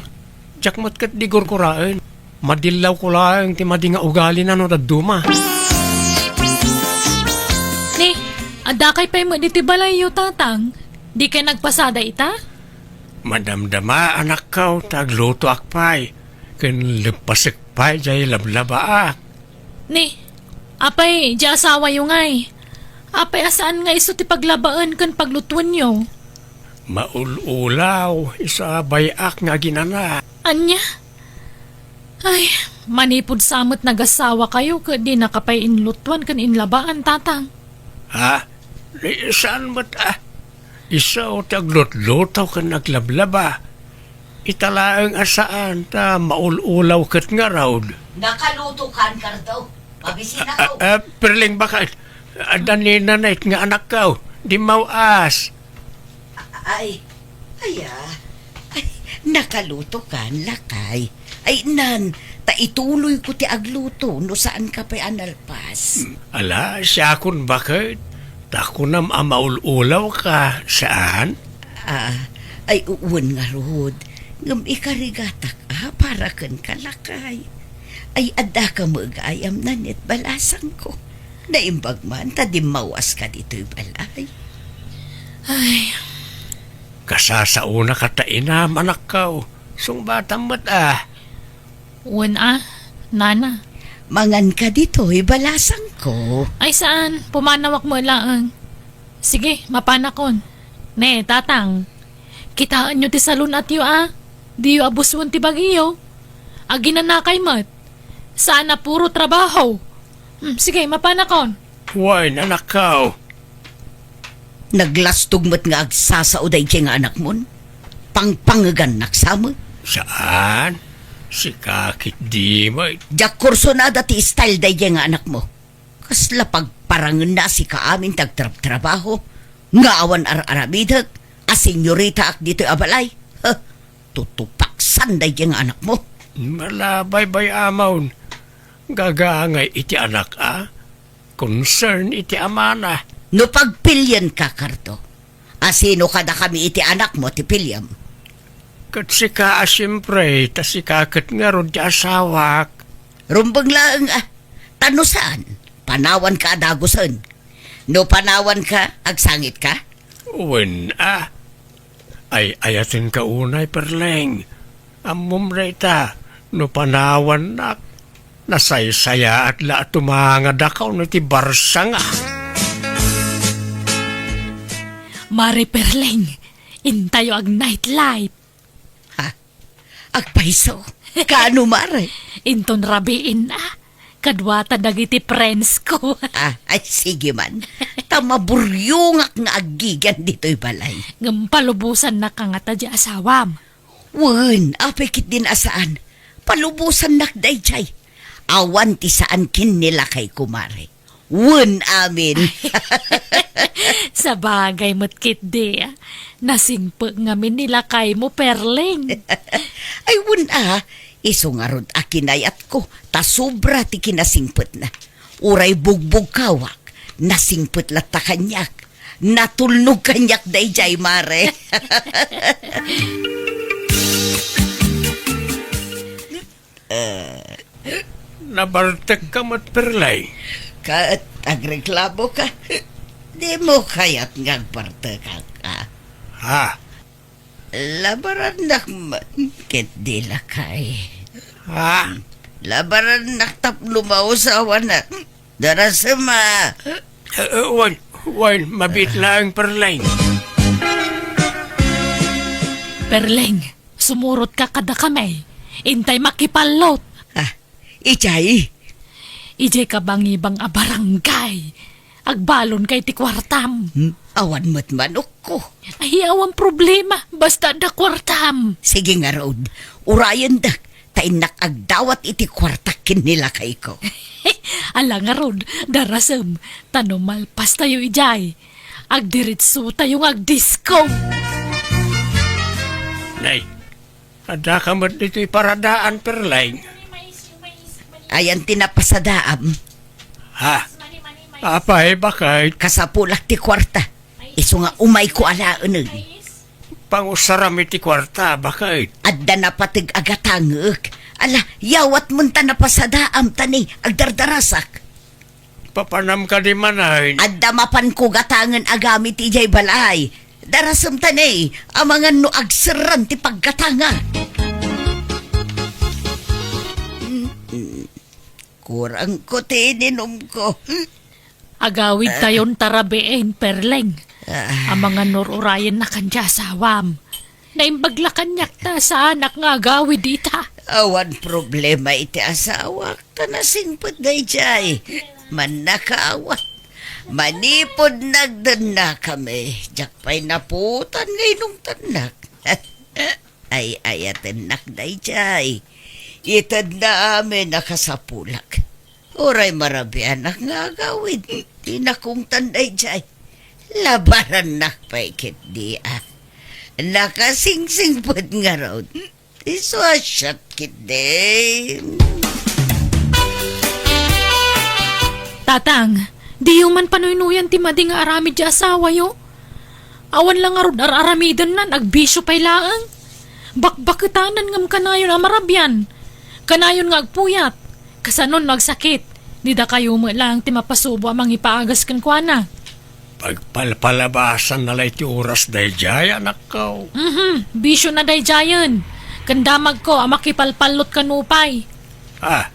Diak met ketdi gurguraen. Madillawko laeng ti madi nga ugalina no dadduma. Ni, addakay pay met iti balayyo, Tatang? Dikay nagpasada ita? Madamdama, anakko, ta aglutoak pay, ken leppasek pay diay lablabaak. Ni, apay, diay asawayo ngay? Apay a saan nga isu ti paglabaen ken paglutuenyo? Maul-ulaw, isu a bay-ak nga aginana. Ania? Ay, manipud sa met nagasawakayo ket dinaka pay inlutuan ken inlabaan, Tatang. Ha? Ni, saan met a? Isu ti aglutluto ken aglablaba. Ita laeng a saan ta maul-ulaw ket ngarud. Nakalutokan, Cardo. Mabisina ko. Ah, ah, Perling, baket. Adda ni Nanay nga anakko. Dimmaw-as. Ay, aya. Ay, nakalutokan, lakay. Ay, nan, ta ituloyko ti agluto no saanka pay a nalpas. Hmm, ala, siakon baket. Ta kunam a maul-ulawka, saan? Ah, ay, u-, wen ngarud. Ngem ikarigatak a para kenka, lakay. Ay, addaka met gayam, nan, ket balasangko. Naimbag man ta dimmaw-aska ditoy balay. Ay. Kasasaonaka ta inam, anakko. Sungbatam met a. Wen a, nana. Manganka ditoy balasangko. Ay saan, pumanawak met laeng. Sige, mapanakon. Ne, tatang. Kitaenyo ti salun-atyo a. Diyo abusen ti bagiyo. Aginanakay met. Saan a puro trabaho. Hmm, sige, mapanakon. Wen, anakko. Naglastog met nga agsasao daydiay nga anakmon. Pangpangegannak sa met. Saan? Sika ketdi met. Diak kursunada ti style daydiay nga anakmo. Kasla pagparangenna a sika amin ti agtrabtrabaho nga awan ar-aramidek a senyoritaak ditoy a balay. Huh, tutupaksan daydiay nga anakmo. Ala, baybay-amon. Gagangay iti anak a. Concern iti amana. No pagpilienka, Cardo, a sino kadakami iti anakmo ti piliam? Ket sika a siempre, ta sika ket ngarud ti asawak. Rumbeng laeng a, ta no saan, panawanka a dagusen. No panawanka, agsangitka? Wen a. Ay-ayatenka unay, Perleng. Ammom dayta, no panawannak, nasaysayaat la a tumangadakaw no ti barsanga. Mare Perleng, intayo ag-nightlife. Ha? Agpayso? Kaano, mare? Inton rabiin a, kadua ta dagiti friends ko. Ah, ay, sige man. Ta maburyongak nga aggigian ditoy balay. Ngem palubosannak a ngata diay asawam. Wen, apay ketdin a saan. Palubosannak daydiay. Awan ti saan ken ni lakayko, mare. Wen amin. Sabagay met ketdi, a. Nasingpet ngamin ni lakaymo, Perleng. Ay, wen a, isu ngarud a kinayatko, ta sobra ti kinasingpetna. Uray bugbugkawak, nasingpet latta kaniak. Natulnog kaniak daydiay, mare. Eh. Nabartekka met, Perleng. Ket agreklamoka? Dimo kayat nga agbartekak a? Ha? Labarannak met ketdi, lakay. Ha? Labarannak tapno mausawanak. Darasem a. Eh, eh, wen, wen, mabiit laeng, Perleng. Perleng, sumurotka kadakami. Intay makipallot. Ah, idiay? Idiay kabangibang a barangay. Agbalonka iti kuartam. Hmm? Awan met manokko. Ay, awan problema. Basta adda kuartam. Sige ngarud. Urayendak. Ta innak agdawat iti kuartak ken ni lakayko. Ala ngarud, darasem, ta no malpastayo idiay, agdiretsotayo nga agdisco. Nay, addaka met ditoy paradaan, Perleng. Ayan ti napasadaam. Ha? Apay, baket? Kasapulak ti kuarta. Isu nga umayko alaengen. Pangusaram iti kuarta, baket? Adda napateg a gatangek. Ala, yawatmon ta napasadaam ta ni agdardarasak. Papanam kadi manen? Adda mapanko gatangen a gamit idiay balay. Darasem ta ni, amangan no agserran ti paggatangak. Mm-mm. Kurangko ti ininumko. Agawidtayon ta rabiin, Perleng. Ah. Amangan no ur-urayennakan ti asawam. Naimbag la kaniak ta saanak nga agawid ita. Awan problema iti asawak, ta nasingpet daydiay. Mannakaawat. Manipud nagdennakami, diak pay naputan nga inungtannak. Ay-ayatennak daydiay. Itedna amin a kasapulak. Uray marabianak nga agawid ti nakungtan daydiay. Labarannak pay ketdi a. Nakasingsingpet ngarud. Isu a siak ketdi. Tatang, diyo man panuynuyan ti madi nga aramid ti asawayo. Awan la ngarud ar-aramidennan, agbisio pay laeng. Bakbaketanan ngem kanayon a marabian. Kanayon nga agpuyat. Kasano no agsakit? Ni dakayo met laeng ti mapasubo a mangipaagas kenkuana. Pagpalpalabasna la iti oras daydiay, anakko. Mhm, bisiona daydiayen. Ken damagko a makipalpallot kano pay. Ah,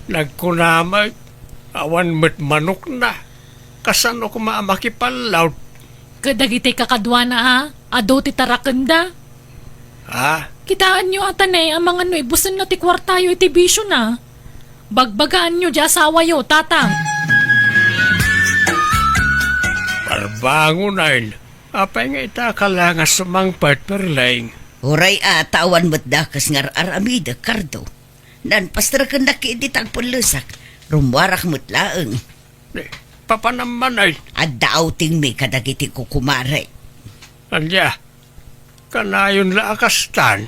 nagkuna met, awan met manokna. Kasano koma a makipallot? Ket dagiti kakaduana a, adu ti tarakenda. Ha? Kitaenyo a tanay amangan no ibusenna ti kuartayo iti bisiona. Bagbagaanyo ti asawayo, Tatang. Barbangonen, apay nga ita ka la nga sumangpet, Perleng? Uray a, ta awan met dakes nga ar-aramidek, Cardo. Nalpas ti rakennak iti tagpullesak. Rummuarak met laeng. Eh, papanam man ay. Adda outingmi kadagiti kukumarek. Ania? Kanayon la a kastan?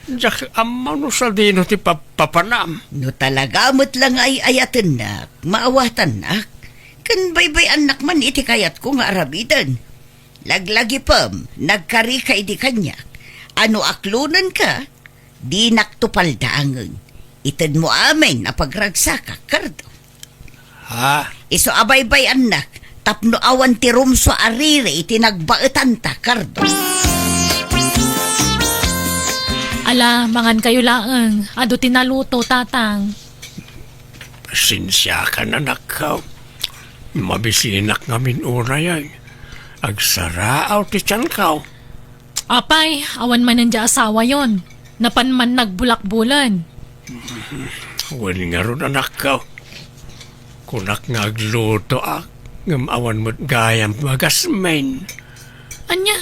Diak ammo no sadino ti pap-, papanam. No talaga met la nga ay-ayatennak, maawatannak, ken baybay-annak man iti kayatko nga aramiden. Laglagipem, nagkarika idi kaniak. A no aklonenka, dinakto paldaangen. Itedmo amin a pagragsakak, Cardo. Ha? Isu a baybay-annak tapno awan ti rumsua a riri iti nagbaetanta, Cardo. Ala, mangankayo laeng. Adu ti naluto, Tatang. Pasensiakan, anakko. Mabisinak ngamin unay ay. Agsaraaw ti tianko. Apay, awan manen diay asawayon. Napan man nagbulakbulen. Wen ngarud, anakko. Kunak nga aglutoak, ngem awan met gayam bagasmin. Ania?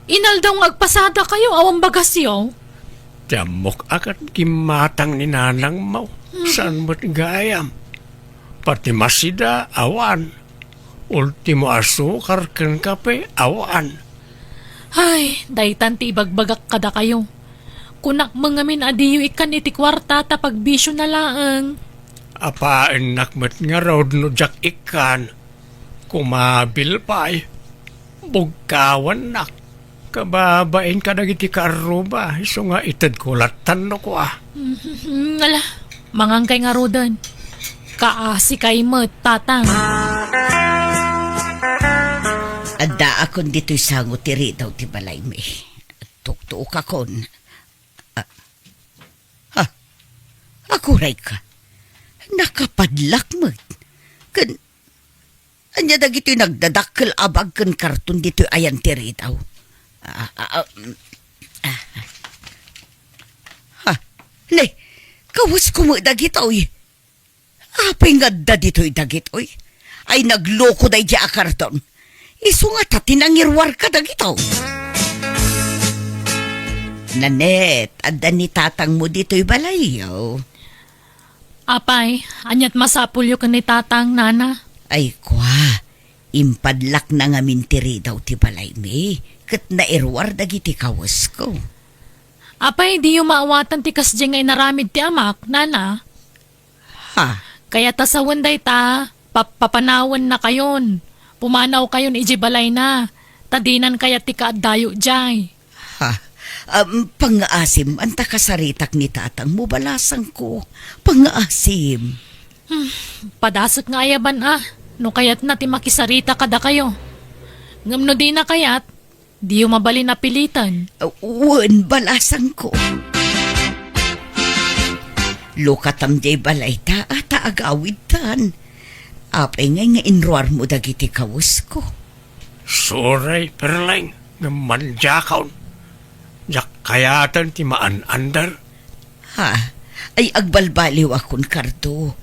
Inaldaw nga agpasadakayo, awan bagasyo? Ti ammok a ket gimmatang ni nanangmo, saan met gayam. Pati masida, awan. Ultimo asukar ken kape, awan. Ay, daytan ti ibagbagak kadakayo. Kunak met ngamin a diyo ikkan iti kuarta ta pagbisiona laeng. Apaennak met ngarud no diak ikkan. Kumabil pay. Bugkawannak. Kababain kadagiti kaarruba, isu nga itedko lattan no kua. Mm, ala, mangankay ngaruden. Kaasikay met, Tatang. Addaakon ditoy sango ti ridaw ti balaymi. Tuktuokakon. Ah, ha? Agurayka. Nakapadlak met. Ken Ania dagitoy nagdadakkel a bag ken karton ditoy ayan ti ridaw? Ah, ah, ah, mm, ah. Ha? Ne, kawesko met dagitoy. Apay nga adda ditoy dagitoy? Ay, nagloko daydiay a karton. Isu ngata ti nangiruarka dagitoy. Nanette, adda ni tatangmo ditoy balayyo. Apay, aniat masapulyo ken ni Tatang, Nana? Ay, kua, impadlakna ngamin ti ridaw ti balaymi, ket nairuar dagiti kawesko. Apay, diyo maawatan ti kasdiay nga inaramid ti amak, Nana? Ha? Kayat a sawen dayta, pap-, papanawennakayon. Pumanawkayon idiay balayna, ta dinan kayat ti kaaddayo idiay. Ha? Am, pangngaasim, anta kasaritak ni tatangmo, balasangko. Pangngaasim. Hmm, padasek nga ayaban a, no kayatna ti makisarita kadakayo. Ngem no dina kayat, diyo mabalin a piliten. Wen, balasangko. Lukatam diay balayta, ta agawidtan. Apay ngay nga inruarmo dagiti kawesko? Sorry, Perleng, ngem mandiakon. Diak kayaten ti maan-ander. Ha? Ay, agbalbaliwakon, Cardo.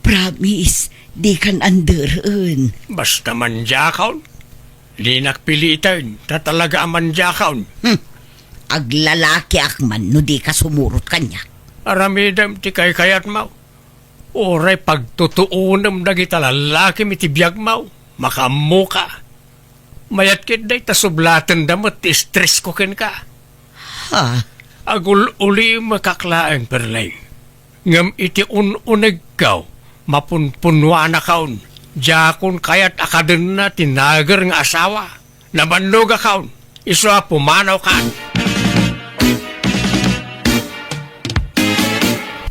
Promise, dikan anderen. Basta mandiakon. Dinak piliten, ta talaga a mandiakon. Hmm. Aglalakiak man no dika sumurot kaniak. Aramidem ti kaykayatmo. Uray pagtutuonem dagita lallakim iti biagmo, makaammoka. Mayat ketdi ta sublatenda met ti estresko kenka. Ha? Agul-ulimekak laeng, Perleng. Ngem iti un-unegko, mapunpunuanakon, diakon kayat a kadenna ti nager nga asawa. Nabannogakon, isu a pumanawkan.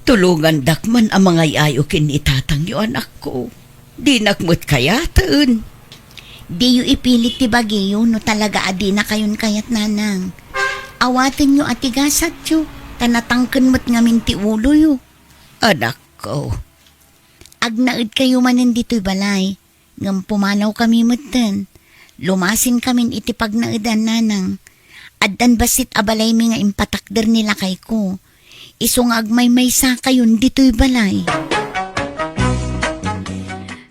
Tulongandak man a mangay-ayo ken ni tatangyo, anakko. Dinak met kayaten. Diyo ipilit ti bagiyo no talaga a dinakayon kayat, nanang. Awatenyo a ti gasatyo, ta natangken met ngamin ti uloyo. Anakko. Agnaedkayo manen ditoy balay. Ngem pumanawkami metten. Lumasinkamin iti pagnaedan, nanang. Addan bassit a balaymi nga impatakder ni lakayko. Isu nga agmaymaysakayon ditoy balay.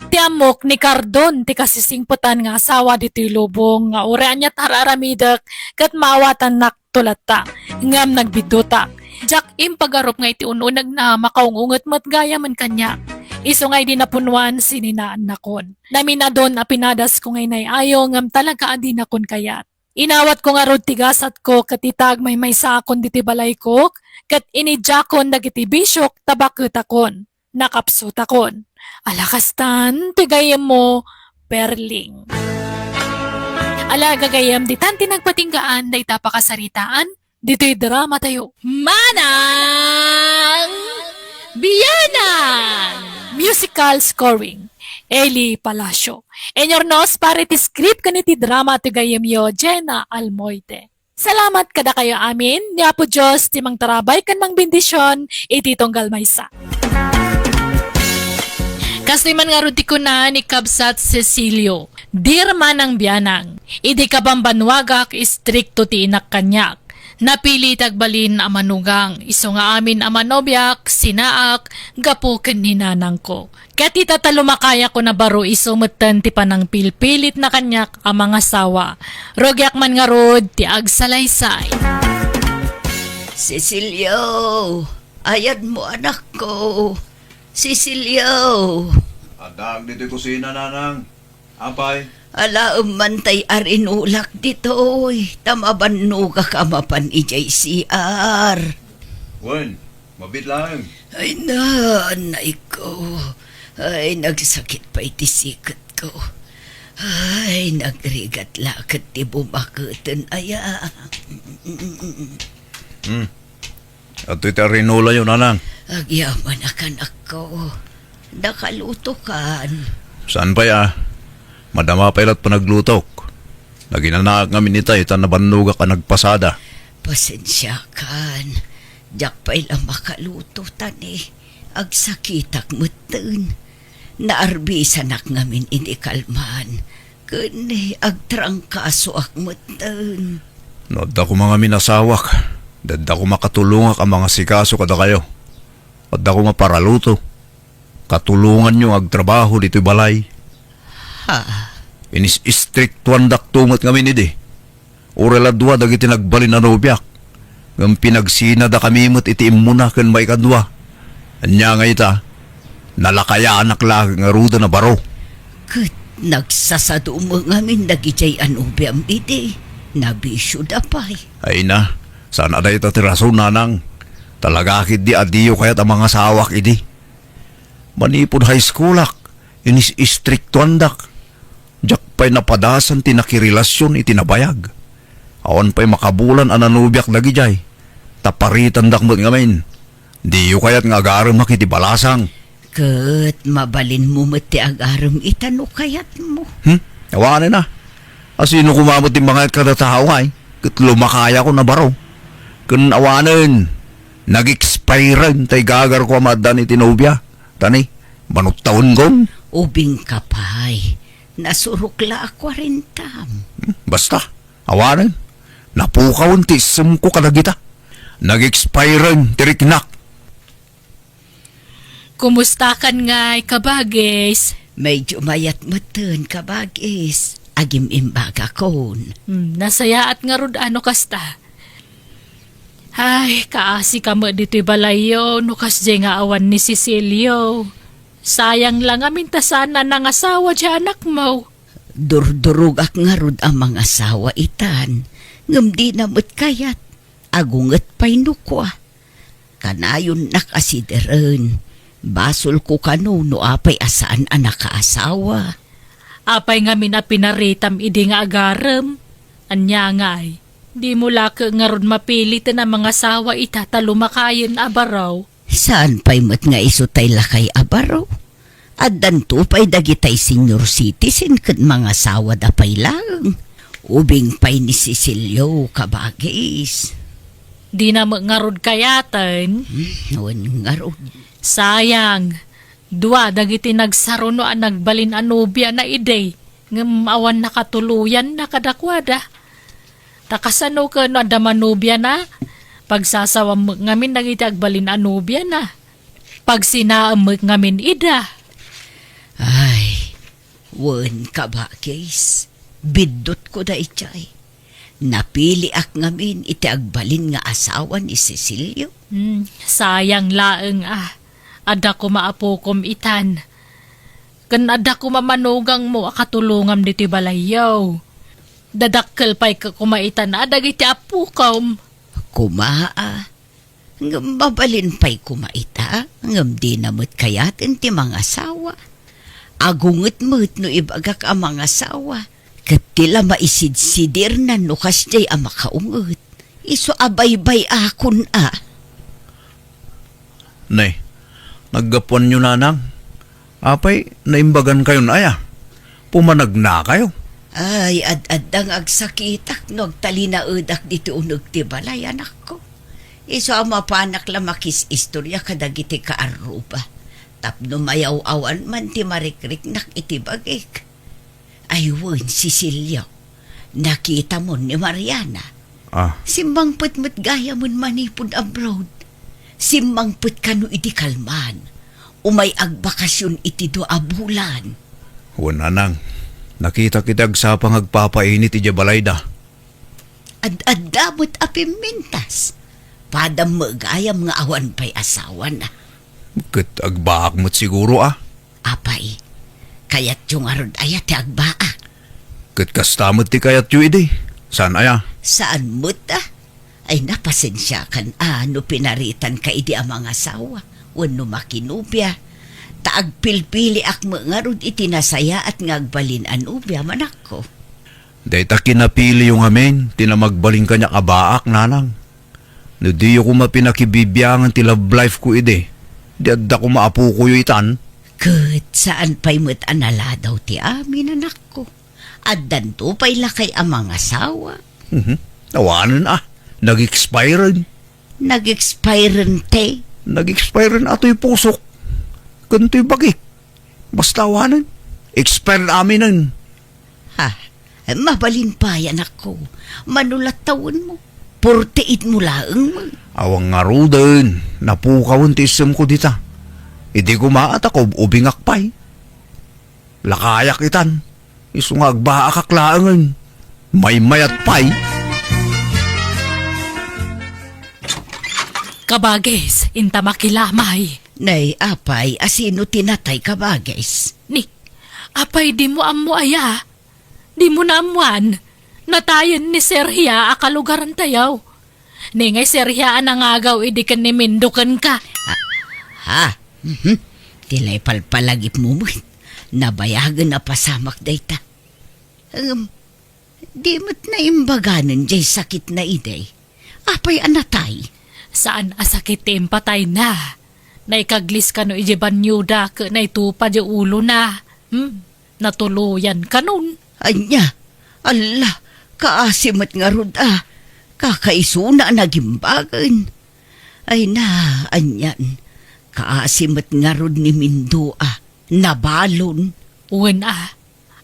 Ti ammok ni Cardon ti kasisingpetan nga asawa ditoy lubong nga uray aniat ar-aramidek ket maawatannak to latta, ngem nagbiddutak. Diak impagarup nga iti un-unegna makaung-unget met gayam kaniak. Isu nga idi napunnuan, sininaannakon. Naminadon a pinadasko nga inay-ayo ngem talaga a dinakon kayat. Inawatko ngarud ti gasatko ket ita agmaymaysaakon ditoy balayko, ket inidiakon dagiti bisiok ta baketakon. Nakapsutakon. Ala kastan ti gayyemmo, Perling. Ala, gagayyem, ditan ti nagpatinggaan dayta pakasaritaan ditoy dramatayo. Manang Bianang! Musical scoring, Eli Palacio. Inurnos para iti script ken iti drama ti gayyemyo, Jenna Almoite. Salamat kadakayo amin, ni Apo Dios ti mangtarabay ken mangbendision iti tunggal maysa. Kastoy man ngarud ti kuna ni Kabsat Cecilio, "Dear Manang Bianang, idi kabambannuagak, istrikto ti inak kaniak. Napili ti agbalin a manugang, isu nga amin a manobiak, sinaak, gapu ken ni nanangko. Ket ita ta lumakayakon a baro, isu metten ti panangpilpilitna kaniak a mangasawa. Rugiak man ngarud ti agsalaysay." Cecilio, ayadmo, anakko. Cecilio. Addaak ditoy kusina, nanang. Apay? Alaem man tay arinulak ditoy, ta mabannogak a mapan idiay C R. Wen, mabiit laeng. Ay, nanayko. Ay, nagsakit pay ti siketko. Ay, nagrigat la ket ti bumaketen aya. Hmm. Adtoy ti arinulayo, nanang. Agyamanak, anakko. Nakalutokan. Saan pay a? Madama pay la't panaglutok. Naginanaak ngamin itay ta nabannogak a nagpasada. Pasensiakan. Diak pay la makaluto, ta ni agsakitak metten. Naarbisanak ngamin idi kalman. Ken agtrangkasoak metten. No adda koma ngamin asawak, adda koma katulongak a mangasikaso kadakayo. Adda koma paraluto. Katulonganyo nga agtrabaho ditoy balay. Ha? Inis-istriktuandakto met ngamin idi. Uray la dua dagiti nagbalin a nobiak, ngem pinagsinadakami met iti immuna ken maikadua. Ania nga ita, nalakayanak la ngaruden a baro. Ket nagsasadum ngamin dagidiay a nobiam idi. Nabisioda pay. Ay na, saan a dayta ti rason, nanang. Talaga ketdi a diyo kayat a mangasawak idi. Manipud high schoolak, inis-istriktuandak. Diak pay napadasan ti nakirelasion iti nabayag. Awan pay makabulan a nanobiak dagidiay, ta paritandak met ngamin. Diyo kayat nga agaremak iti balasang. Ket mabalinmo met ti agarem ita no kayatmo. Hmm? Awanen a. Asino koma met ti mangayat kada tao ngay, ket lumakayakon a baro. Ken awanen, nag-expiren tay gagarko a maaddaan iti nobia. Ta ni, manuttawenko. Ubingka pay, nasurok la a kuarentam. Hmm, basta, awanen, napukawen ti issemko kadagita. Nag-expiren ti riknak. Kumustakan ngay, kabagis? Medyo mayat metten, kabagis. Agim-imbagakon. Hmm, nasayaat ngarud a no kasta. Ay, kaasika met ditoy balayyo no kasdiay nga awan ni Cecilio. Sayang la ngamin ta saan a nangasawa ti anakmo. Durdurogak ngarud a mangasawa itan, ngem dina met kayat. Agunget pay no kua. Kanayonnak a sideren. Basolko kano no apay a saan a nakaasawa. Apay ngamin a pinaritam idi nga agarem? Ania ngay, dimo la ket ngarud mapiliten a mangasawa ita ta lumakayen a baro? Saan pay met nga isu tay lakay a baro? Addanto pay dagitay senior citizen ket mangasawada pay laeng. Ubing pay ni Cecilio, kabagis. Dina met ngarud kayaten? Hmm, wen ngarud. Sayang. Dua dagiti nagsaruno a nagbalin a nobiana idi, ngem awan nakatuloyanna kadakuada. Ta kasano ken no adda manobiana? Pagsasawam met ngamin dagiti agbalin a nobiana. Pagsinaem met ngamin ida. Ay, wen, kabagis, biddutko daydiay. Napiliak ngamin iti agbalin nga asawa ni Cecilio. Hmm, sayang laeng a. Adda koma apokom itan. Ken adda koma manugangmo a katulongam ditoy balayyo. Dadakkel pay ka koma itan a dagiti apokom. Koma a. Ngem mabalin pay koma ita, ngem dina met kayaten ti mangasawa. Agunget met no ibagak a mangasawa, ket ti la maisidsidirnan no kasdiay a makaunget. Isu a baybay-akon a. Ne, naggapuanyo, nanang? Apay, naimbagankayon aya? Pumanagnakayo? Ay, ad-adda nga agsakitak no agtalinaedak ditoy uneg ti balay, anakko. Isu a mapanak la makis-istorya kadagiti kaarruba. Tapno mayaw-awan man ti marikriknak iti bagik. Ay wen, Cecilio, nakitamon ni Mariana. Ah. Simmangpet met gayamen manipud abroad. Simmangpet kano idi kalman. Umay agbakasyon iti dua a bulan. Wen, nanang, nakitak iti agsapa nga agpapainit idiay balayda. Ad-adda met a pimmintas. Padam met gayam nga awan pay asawana. Ket agbaak met siguro a. Apay, kayatyo ngarud aya ti agbaak? Ket kasta met ti kayatyo idi. Saan aya? Saan met a? Ay, napasensiakan a no pinaritanka idi a mangasawa wenno makinobia. Ta agpilpiliak met ngarud iti nasayaat nga agbalin a nobia, manakko. Dayta kinapiliyo ngamin ti namagbalin kaniak a baak, nanang. No diyo koma pinakibibiangan ti love life ko idi, di adda koma apokoyo itan. Ket saan pay met a naladaw ti amin, anakko. Addanto pay lakay a mangasawa. Mhm. Awanen a, nag-expiren. Nag-expiren ti? Nag-expiren a toy pusok. Ken toy bagik. Basta awanen. Expired aminen. Ha, mabalin pay, anakko. Mano latta wenno? Forty-eight mo laeng met. Awan ngaruden, napukawen ti issemko dita. Idi koma a ta kaub-ubingak pay. Lakayak itan. Isu nga agbaakak laengen. Maymayat pay. Kabagis, inta makilamay. Nay, apay, a sino ti natay, kabagis? Ni, apay, dimo ammo aya? Dimo naammoan? Natayen ni Serhia a kalugarantayo. Ni ngay Serhia a nangagaw idi ken ni Mindo kenka. Ah, ha? Mhm. Ti la ipalpalagipmo met. Nabayagen a pasamak dayta. Ngem, di met naimbaganen jay sakitna idi. Apay a natay? Saan a sakit ti impatayna. Naikaglis kano idiay banyoda ket naitupa diay ulona. Hmm, natuloyan kanon. Ania? Alla, kaasi met ngarud a. Kakaisuna a nagimbagen. Ay na, anian. Kaasi met ngarud ni Mindo a. Nabalon. Wen a.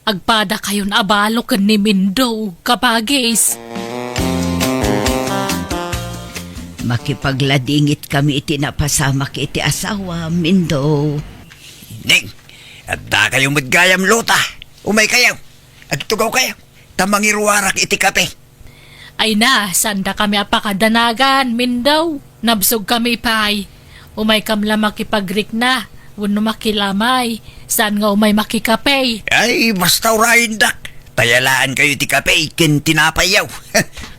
Agpadakayon a balo ken ni Mindo, kabagis. Makipagladingit kami iti napasamak iti asawa, Mindo. Ning, addakayo met gayam, Lota. Umaykayo. Agtugawkayo. Ta mangiruarak iti kape. Ay na, saandakami a pakadanagan, Mindo. Nabsogkami pay. Umaykam la makipagrikna, wenno makilamay. Saan nga umay makikape? Ay, basta urayendak. Tayalaankayo ti kape ken tinapayyo.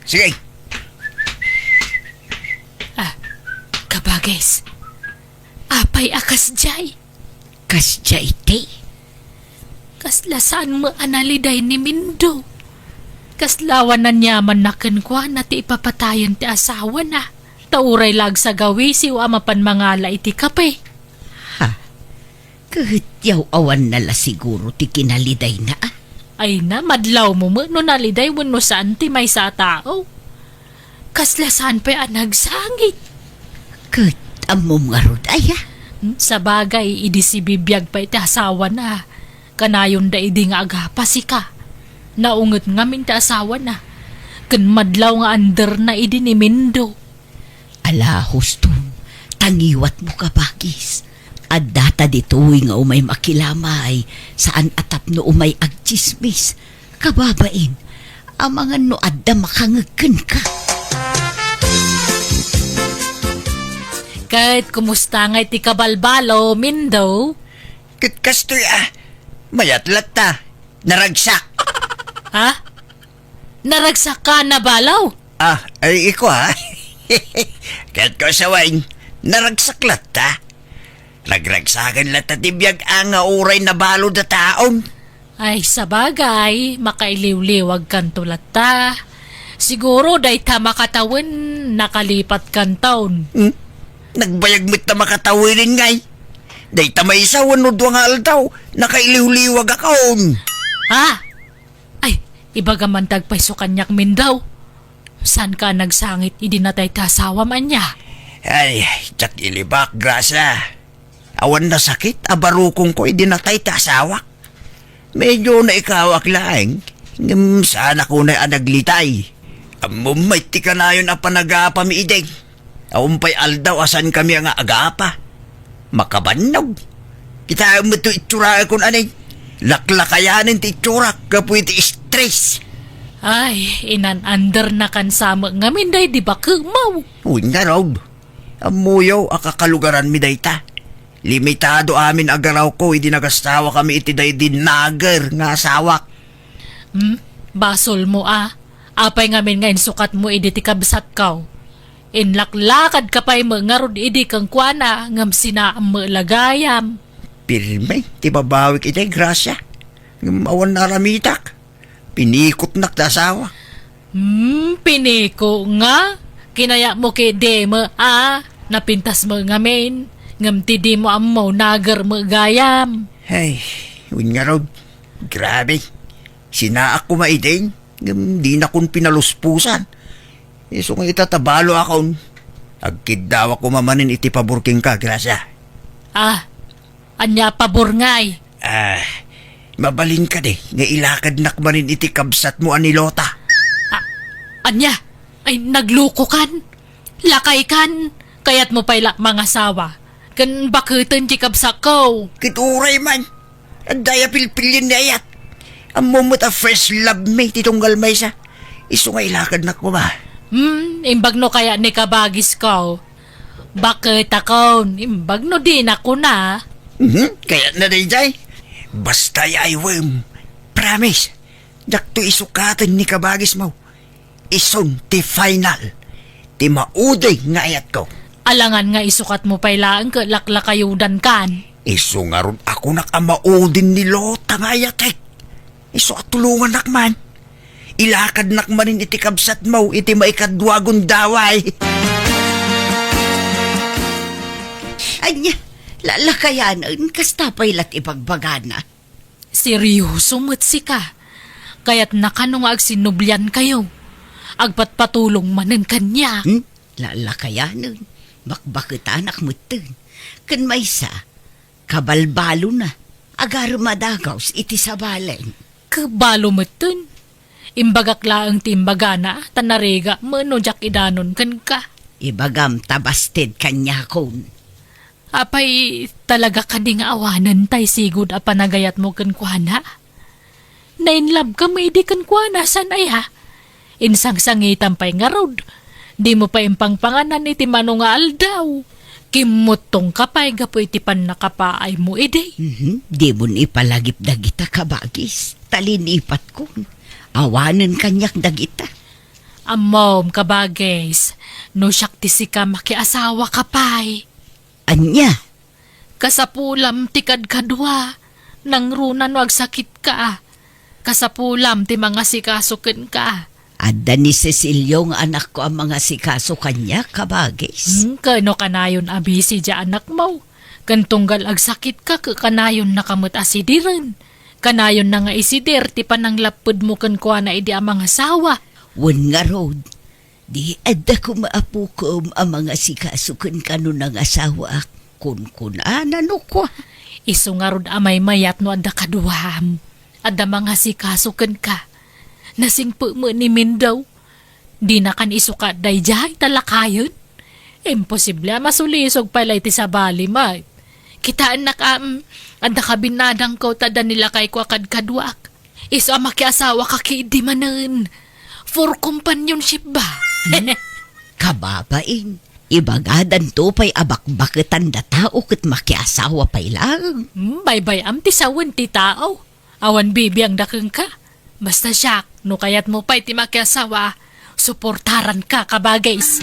Sige. Ah, kabagis. Apay a kasdiay? Kasdiay ti? Kasla saan met a naliday ni Mindo. Kasla awan aniamanna kenkuana ti ipapatayen ti asawana. Ta uray la agsagawisiw a mapan mangala iti kape. Ha? Ket yaw-awanna la siguro ti kinalidayna, a? Ay na, madlawmo met no naliday wenno saan ti maysa a tao. Kasla saan pay a nagsangit. Ket ammom ngarud aya? Hmm, sabagay, idi sibibiag pay ti asawana, kanayonda idi nga agapasika. Naunget ngamin ti asawana. Ken madlaw nga anderna idi ni Mindo. Ala, huston, tangiwatmo, kabagis. Addata ditoy nga umay makilamay, saan a tapno umay agtsismis. Kababain, amangan no adda makangeg kenka. Et kumusta ngay ti kabalbalo, Mindo? Ket kastoy a, mayat latta. Naragsak. Ha? Naragsak ka na balo? Ah, ay, iko, ha? Ket ko sawen, naragsak latta. Ragragsaken latta ti biag a nga uray nabalo dataon. Ay, sabagay, makailiwliwag kanto latta. Siguro dayta makatawen nakalipat kanton. Hmm? Nagbayag met ta makatawen ngay. Dayta maysa wenno dua nga aldaw, nakailiwliwag akon. Ha? Ay, ibagam man ti agpayso kaniak, Mindo. Saan ka nagsangit idi natay ti asawam, ania? Ay, diak ilibak, Gracia. Awan nasakit a barukongko idi natay ti asawak. Medyo naikawak laeng, ngem saanak unay a naglitay. Ammom met ti kanayon a panagapami idi. Awan pay aldaw a saankami nga agapa. Makabannog. Kitaem met ti itsurakon, anay. Laklakayanen ti itsurak gapu iti stress. Ay, inan-undernakan sa met ngamin daydi bakemaw. Wen ngarud. Ammoyo a kakalugaranmi dayta. Limitado amin a garawko idi nagasawakami iti daydi nager nga asawak. Hmm? Basolmo a. Apay ngamin nga insukatmo idi ti kabsatko? Inlaklakadka pay met ngarud idi kenkuana ngem sinaam met la gayam. Pirme ti babawik idiay, Gracia. Ngem awan naaramitak. Pinikotnak ti asawa. Hmm, piniko nga? Kinayatmo ket dimo a napintas met ngamin, ngem ti dimo ammo, nager met gayam. Ay, wen ngarud. Grabe. Sinaak koma idin, ngem dinakon pinaluspusan. Isu nga ita ta balo akon. Agkiddawak koma manen iti pabor kenka, Gracia. Ah, ania a pabor ngay? Ah, mabalin kadi nga ilakadnak manen iti kabsatmo a ni Lota? Ah, ania? Ay, naglukokan? Lakaykan? Kayatmo pay la mangasawa ken baketen ti kabsatko? Ket uray man. Adda a pilpilien ni ayat. Ammom met a first love mi ti tunggal maysa. Isu nga ilakadnak koma. Hmm, imbag no kayat ni kabagisko. Baketakon, imbag no dina kuna. Mhm, kayatna daydiay. Basta yaywem. Promise. Diakto isukaten ni kabagismo. Isun ti final, ti maudi nga ayatko. Alangan nga isukatmo pay laeng ket laklakayudankan. Isu ngarud a kunak a maudin ni Lota nga ayatek. Isu a tulongannak man. Ilakadnak manen iti kabsatmo iti maikadua a gundaway. Ania, lalakayanen, kasta pay la ti ibagbagana. Seryoso met sika. Kayatna kano nga agsinnubliankayo? Agpatpatulong manen kaniak. Hmm? Lalakayanen. Bakbaketanak metten. Ken maysa, kabalbalona. Agarem a dagaws iti sabalen. Kabalo metten. Imbagak laeng ti imbagana, ta narigat met no diak idanon kenka. Ibagam ta basted kaniakon. Apay, talaga kadi nga awanen tay sigud a panagayatmo kenkuana? Nainlabka met idi kenkuana, saan aya? Insangsangitam pay ngarud. Dimo pay impangpanganan iti mano nga aldaw. Kimmuttongka pay gapu iti pannakapaaymo idi. Mhm. Dimon ipalagip dagita, kabagis. Ta linipatkon. Awanen kaniak dagita. Ammom, kabagis, no siak ti sika, makiasawaka pay. Ania? Kasapulam ti kadkadua, nangruna no agsakitka. Kasapulam ti mangasikaso kenka. Adda ni Cecilio nga anakko a mangasikaso kaniak, kabagis. Hmm, ken no kanayon a busy diay anakmo. Ken tunggal agsakitka, ket kanayonnaka met a sidiren. Kanayonna nga isidir ti pananglappedmo kenkuana idi a mangasawa. Wen ngarud, di adda koma apokem a mangasikaso kenka no nangasawaak, kunkunana no kua. Isu ngarud a maymayat no adda kaduam. Adda mangasikaso kenka. Nasingpet met ni Mindo. Dinakan isukat daydiay ta lakayen. Imposible a masulisog pay la iti sabali met. Kitaennak a, mm, adda kabinnadangko ta adda ni lakayko a kadkaduak. Isu a makiasawaka ketdi manen. For companionship ba? Hmm? Kababain. Ibagadanto pay a bakbaketan da tao ket makiasawa pay laeng. Hmm, baybay-am ti sawen ti tao. Awan bibiangda kenka. Basta siak, no kayatmo pay ti makiasawa, suportaranka, kabagis.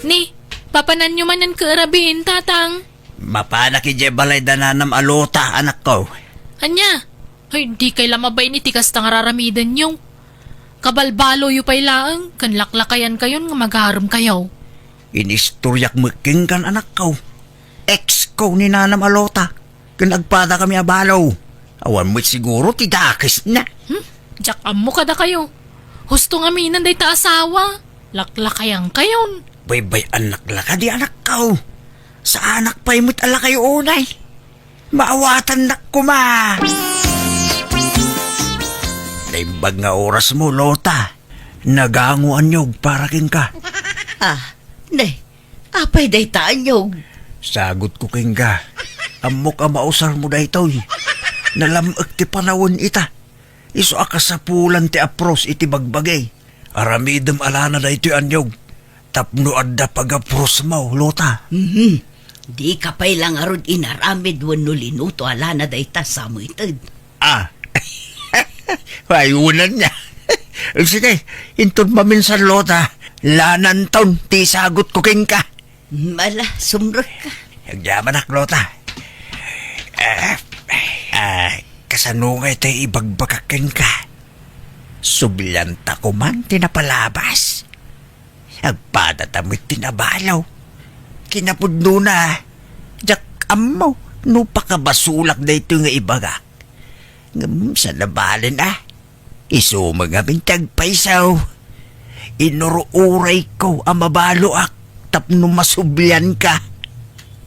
Ni, papananyo manen ket rabiin, Tatang? Mapanak idiay balay da nanam a Lota, anakko. Ania? Ay, dikay la mabain iti kasta nga raramidenyo. Kabalbaloyo pay laeng, ken laklakayankayon nga magaremkayo. Inistoriak met kenkan, anakko. Ex ko ni nanam a Lota, ken agpadakami a balo. Awan met siguro ti dakesna. Hmm? Diak ammo kadakayo. Husto ngamin dayta asawa. Laklakayankayon. Baybay-annak la kadi, anakko. Saanak pay met a lakayo unay. Maawatannak koma. Naimbag nga orasmo, Lota. Nagango a niog para kenka. Ah, ne, apay dayta a niog? Sagutko kenka. Ammok a mausarmo daytoy. Nalam-ek ti panawen ita. Isu a kasapulan ti apros iti bagbagi. Aramidem a lana daytoy a niog tapno adda pagaprosmo, Lota. Mhm. Dika pay la ngarud inaramid wenno linuto a lana dayta, sameted. Ah. Ay, unanna. Sige, inton maminsan, Lota, lananton ti sagutko kenka. Ala, sumrekka. Agyamanak, Lota. Ah, ah, kasano nga iti ibagbagak kenka? Sublianta koman ti napalabas. Agpadata met ti nabalo. Kinapudnona, diak ammo no pakabasolak daytoy nga ibagak. Ngem saan a balen a. Isu met ngamin ti agpayso. Inur-urayko a mabaloak tapno masublianka.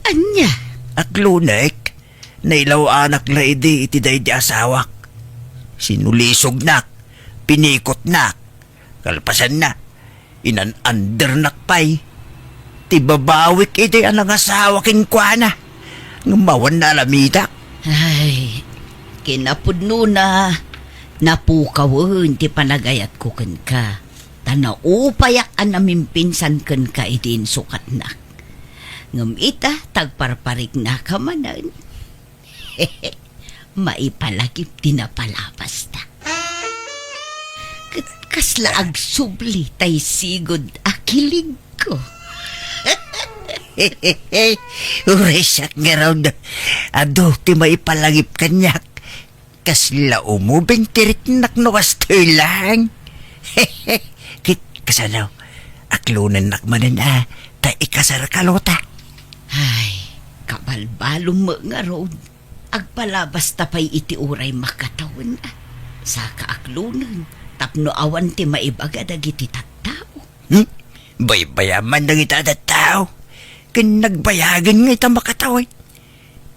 Ania? Aklonek, nailaw-anak la idi iti daydi asawak. Sinulisognak, pinikotnak. Kalpasanna, inan-andernak pay ti babawik idi a nangasawa kenkuana, ngem awan naalamidak. Ay, kinapudnona, napukawen ti panagayatko kenka, ta naupayak a namimpinsan kenka idi insukatnak. Ngem ita, tagparpariknaka manen. Maipalagip ti napalabasta. Ket kasla agsubli tay sigud a kiligko. Uray siak ngarud, adu ti maipalagip kaniak. Kasla umubing ti riknak no kastoy lang. Ket kasano, aklonennak manen a ta ikasarka, Lota. Ay, kabalbalom met ngarud. Agpalabasta pay iti uray makatawen a. Saka aklonen tapno awan ti maibaga dagiti tattao. Hmm? Baybayam man dagiti a tattao. Ken nagbayagen nga ita makatawen.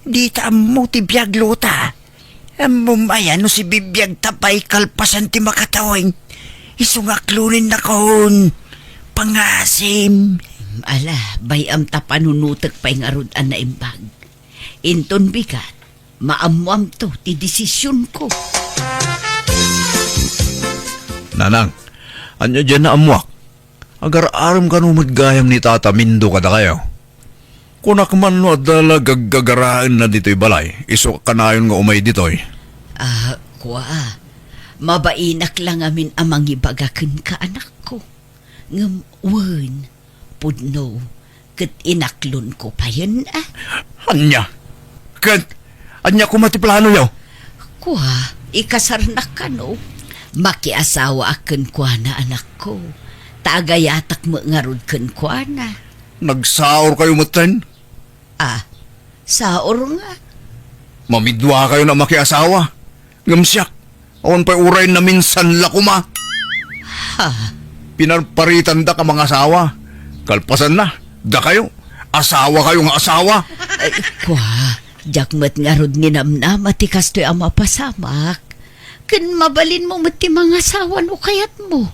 Dita ammo ti biag, Lota. Ammom aya no sibibiagta pay kalpasan ti makatawen? Isu nga aklonennakon. Pangasim. Ala, bay-am ta panunotek pay ngarud a naimbag. Inton bigat, maammoamto ti desisionko. Nanang, ania diay naammoak? Agar-arem kano met gayam ni Tata Mindo kadakayo? Kunak man no adda la gaggagaraenna ditoy balay, isu kanayon nga umay ditoy. Ah, kua, mabainak la ngamin a mangibaga kenka, anakko. Ngem wen, pudno, ket inaklonko payen a. Ania? Ket ania koma ti planoyo? Kua, ikasarnak kano? Makiasawaak kenkuana, anakko. Ta agayatak met ngarud kenkuana. Nagsaorkayo metten? Ah, saor nga. Mamiduakayon a makiasawa. Ngem siak, awan pay uray naminsan la koma. Ha? Pinarparitandak a mangasawa. Kalpasanna, dakayo, asawakayo nga asawa. Ay, kua, diak met ngarud ninamnama ti kastoy a mapasamak. Ken mabalinmo met ti mangasawa no kayatmo.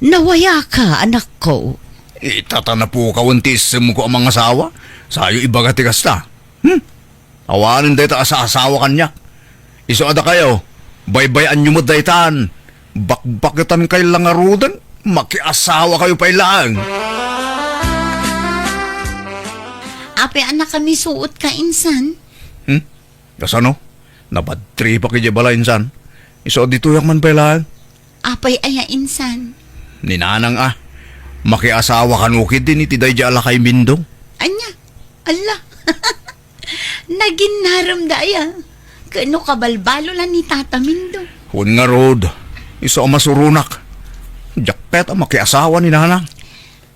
Nawayaka, anakko. Ita ta napukawen ti issemko a mangasawa, sayo ibaga ti kasta. Hmm? Awanen dayta a saasawa kaniak. Isu a dakayo, baybay-anyo met daytan. Bakbaketankay la ngaruden. Makiasawakayo pay laeng. Apay a nakamisuotka insan? Hmm? Kasano? Nabadtripak idiay balay insan. Isu a ditoyak man pay laeng. Apay aya insan? Ni Nanang a. Makiasawa kano ketdin iti daydiay a lakay Mindo. Ania? Alla. Naginnaremda aya. Ket no kabalbalo la ni Tata Mindo. Wen ngarud, isu a masuronak. Diak kayat a makiasawa ni Nanang.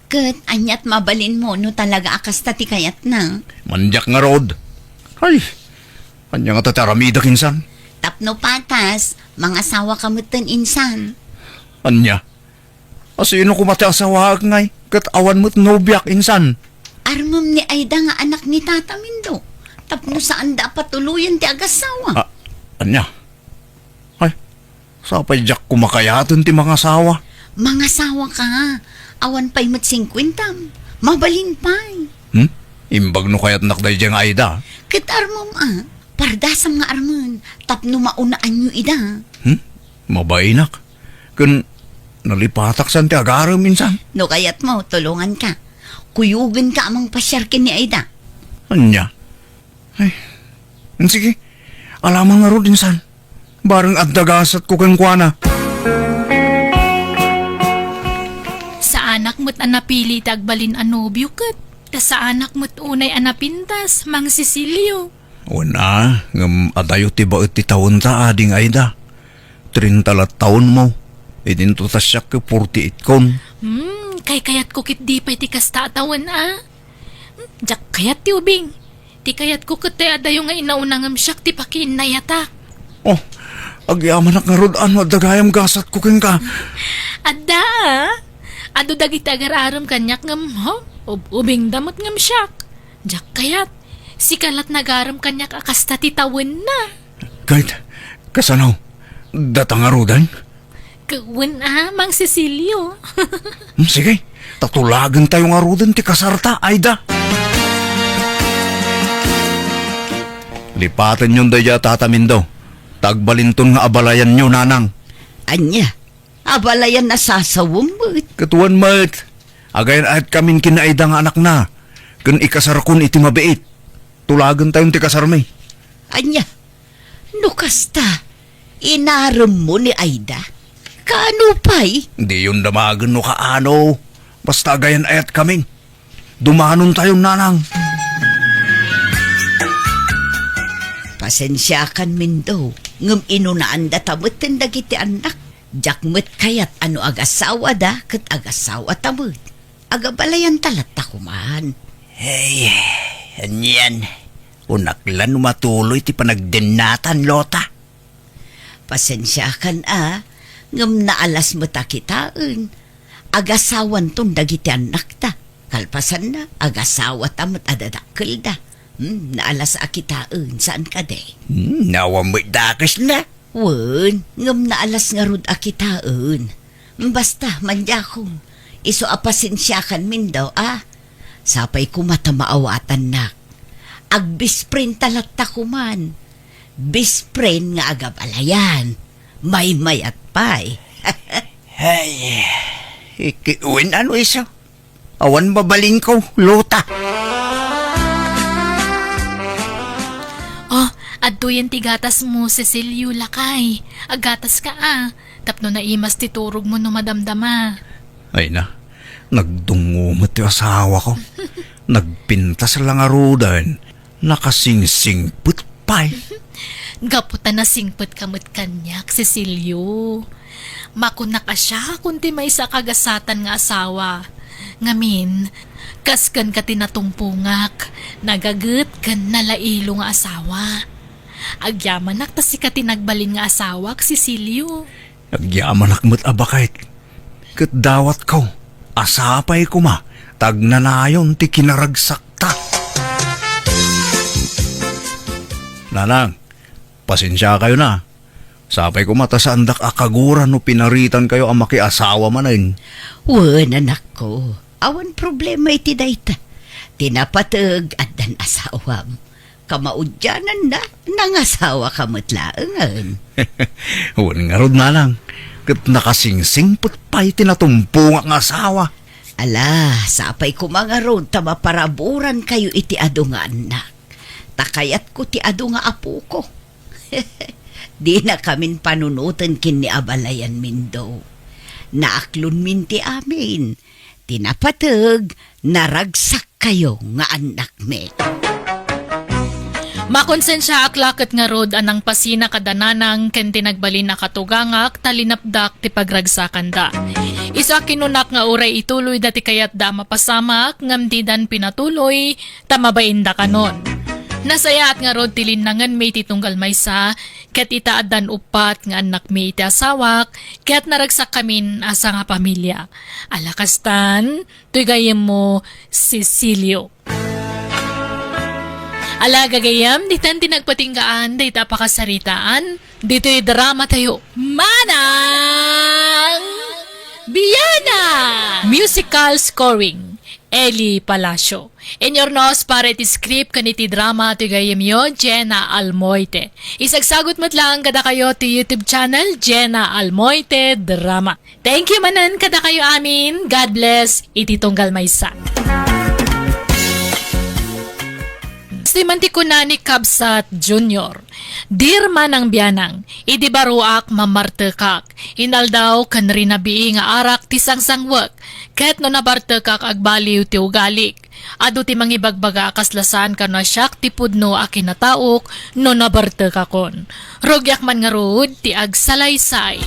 Ket aniat mabalinmo no talaga a kasta ti kayatna? Mandiak ngarud. Ay, ania ngata ti aramidek insan? Tapno patas, mangasawaka metten insan. Ania? A, sino koma ti asawaek ngay? Ket awan met nobiak insan. Armem ni Aida nga anak ni Tata Mindo. Tapno saanda a patuloyen ti agasawa. A, ania? Ay, sapay diak koma kayaten ti mangasawa. Mangasawaka. Awan pay met singkuentam. Mabalin pay. Hmm? Imbag no kayatnak daydiay nga Aida. Ket armem a, pardasam nga armen, tapno maunaanyo ida. Hmm? Mabainak. Ken nalipatak san ti agarem insan. No kayatmo, tulonganka. Kuyogenka a mangpasiar ken ni Aida. Ania? Ay, sige. Ala man ngarud insan. Bareng adda gasatko kenkuana. Saanak met a napili ti agbalin a nobio ket ta saanak met unay a napintas, Mang Cecilio. Wen a, ngem adayo ti baet ti tawenta, ading Aida. Trenta la tawenmo. Idinto ta siak ket forty-eight kon. Hmm, kaykayatko ket di pay ti kasta a tawen a. Diak kayat ti ubing. Ti kayatko ket ti adayo nga inauna ngem siak ti pakiinnayatak. Oh, agyamanak ngarud a no adda gayam gasatko kenka. Adda a. Adu dagiti agar-arem kaniak ngem, ho, ub-, ubingda met ngem siak. Diak kayat. Sika lat nagarem kaniak a kasta ti tawenna. Ket, kasano? Data ngaruden? Ket wen a, Mang Cecilio. Hmm, sige, ta tulagentayo ngaruden ti kasarta, Aida. Lipatenyon daydiay a Tata Mindo, ta agbalinton nga abalayanyo, Nanang. Ania? Abalayan a sasawem met? Ket wen met. Agayan-ayatkamin ken ni Aida nga anakna, ken ikasarkon iti mabiit. Tulagentayon ti kasarmi. Ania? No kasta, inaremmo ni Aida? Kaano pay? Diyon damagen no kaano. Basta agayan-ayatkamin. Dumanontayon, Nanang. Pasensiakan, Mindo, ngem inunaandata metten dagiti annak. Diak met kayat a no agasawada ket agasawata met. Agabalayanta latta koman. Hey, anian? Unaklan no matuloy ti panagdennatan, Lota. Pasensiakan a, ngem naalas met a kitaen. Agasawanton dagiti annakta. Kalpasanna, agasawata met a dadakkelda. Hmm, naalas a kitaen, saan kadi? Hmm, awan met dakesna. Wen, ngem naalas ngarud a kitaen. Basta, mandiakon. Isu a pasensiakan, Mindo, a. Sapay koma ta maawatannak. Agbest friend ta latta koman. Best friend nga agabalayan. Maymayat pay. Ay, iki-, wen ano isu? Awan mabalinko, Lota. Oh, adtoyen ti gatasmo, Cecilio, lakay. Aggataska a, tapno naimas ti turogmo no madamdama. Ay na, nagdungngo met ti asawako. Nagpintas la ngaruden. Nakasingsingpet pay. Gapu ta nasingpetka met kaniak, Cecilio. Makunak a siakon ti maysa a kagasatan nga asawa. Ngamin, kas kenka ti natumpongak, nagaget ken nalailo nga asawa. Agyamanak ta sika ti nagbalin nga asawak, Cecilio. Agyamanak met a baket. Ket dawatko a sapay koma ta agnanayon ti kinaragsakta. Nanang, pasensiakayo na. Sapay koma ta saandak a kagura no pinaritankayo a makiasawa manen. Wen, anakko, awan problema iti dayta. Ti napateg, addan asawam. Kamaudiananna, nangasawaka met laengen. Wen ngarud, Nanang. ket nakasingsingpet pay ti natumpongak nga asawa. Ala, sapay koma ngarud ta maparaburankayo iti adu nga annak. Ta kayatko ti adu nga apoko. Dinakamin panunoten ken ni abalayanmin, do. Naaklonmin ti amin. Ti napateg, naragsakkayo nga annakmi. Makonsensiaak la ket ngarud a nangpasina kada nanang ken ti nagbalin a katugangak ta linapdak ti pagragsakanda. Isu a kinunak nga uray ituloyda ti kayatda a mapasamak ngem didan pinatuloy ta mabaindakanon. Nasayaat ngarud ti linnangenmi iti tunggal maysa ket ita addan uppat nga annakmi iti asawak ket naragsakkamin a sangapamilia. Ala kastan, toy gayyemmo, Cecilio. Ala gagayyem, ditan ti nagpatinggaan dayta a pakasaritaan ditoy dramatayo, Manang Biana! Musical scoring, Eli Palacio. Inurnos para iti script ken iti drama ti gayyemyo, Jenna Almoite. Isagsagut met laeng kadakayo ti YouTube channel, Jenna Almoite Drama. Thank you manen kadakayo amin. God bless iti tunggal maysa. Siman ti kuna ni Kabsat Junior, Dear Manang Bianang, idi baruak, mamartekak. Inaldaw ken rinabii nga arak ti sangsangwek, ket no nabartekak, agbaliw ti ugalik. Adu ti mangibagbaga a kasla saan kano a siak ti pudno a kinataok no nabartekakon. Rugiak man ngarud ti agsalaysay.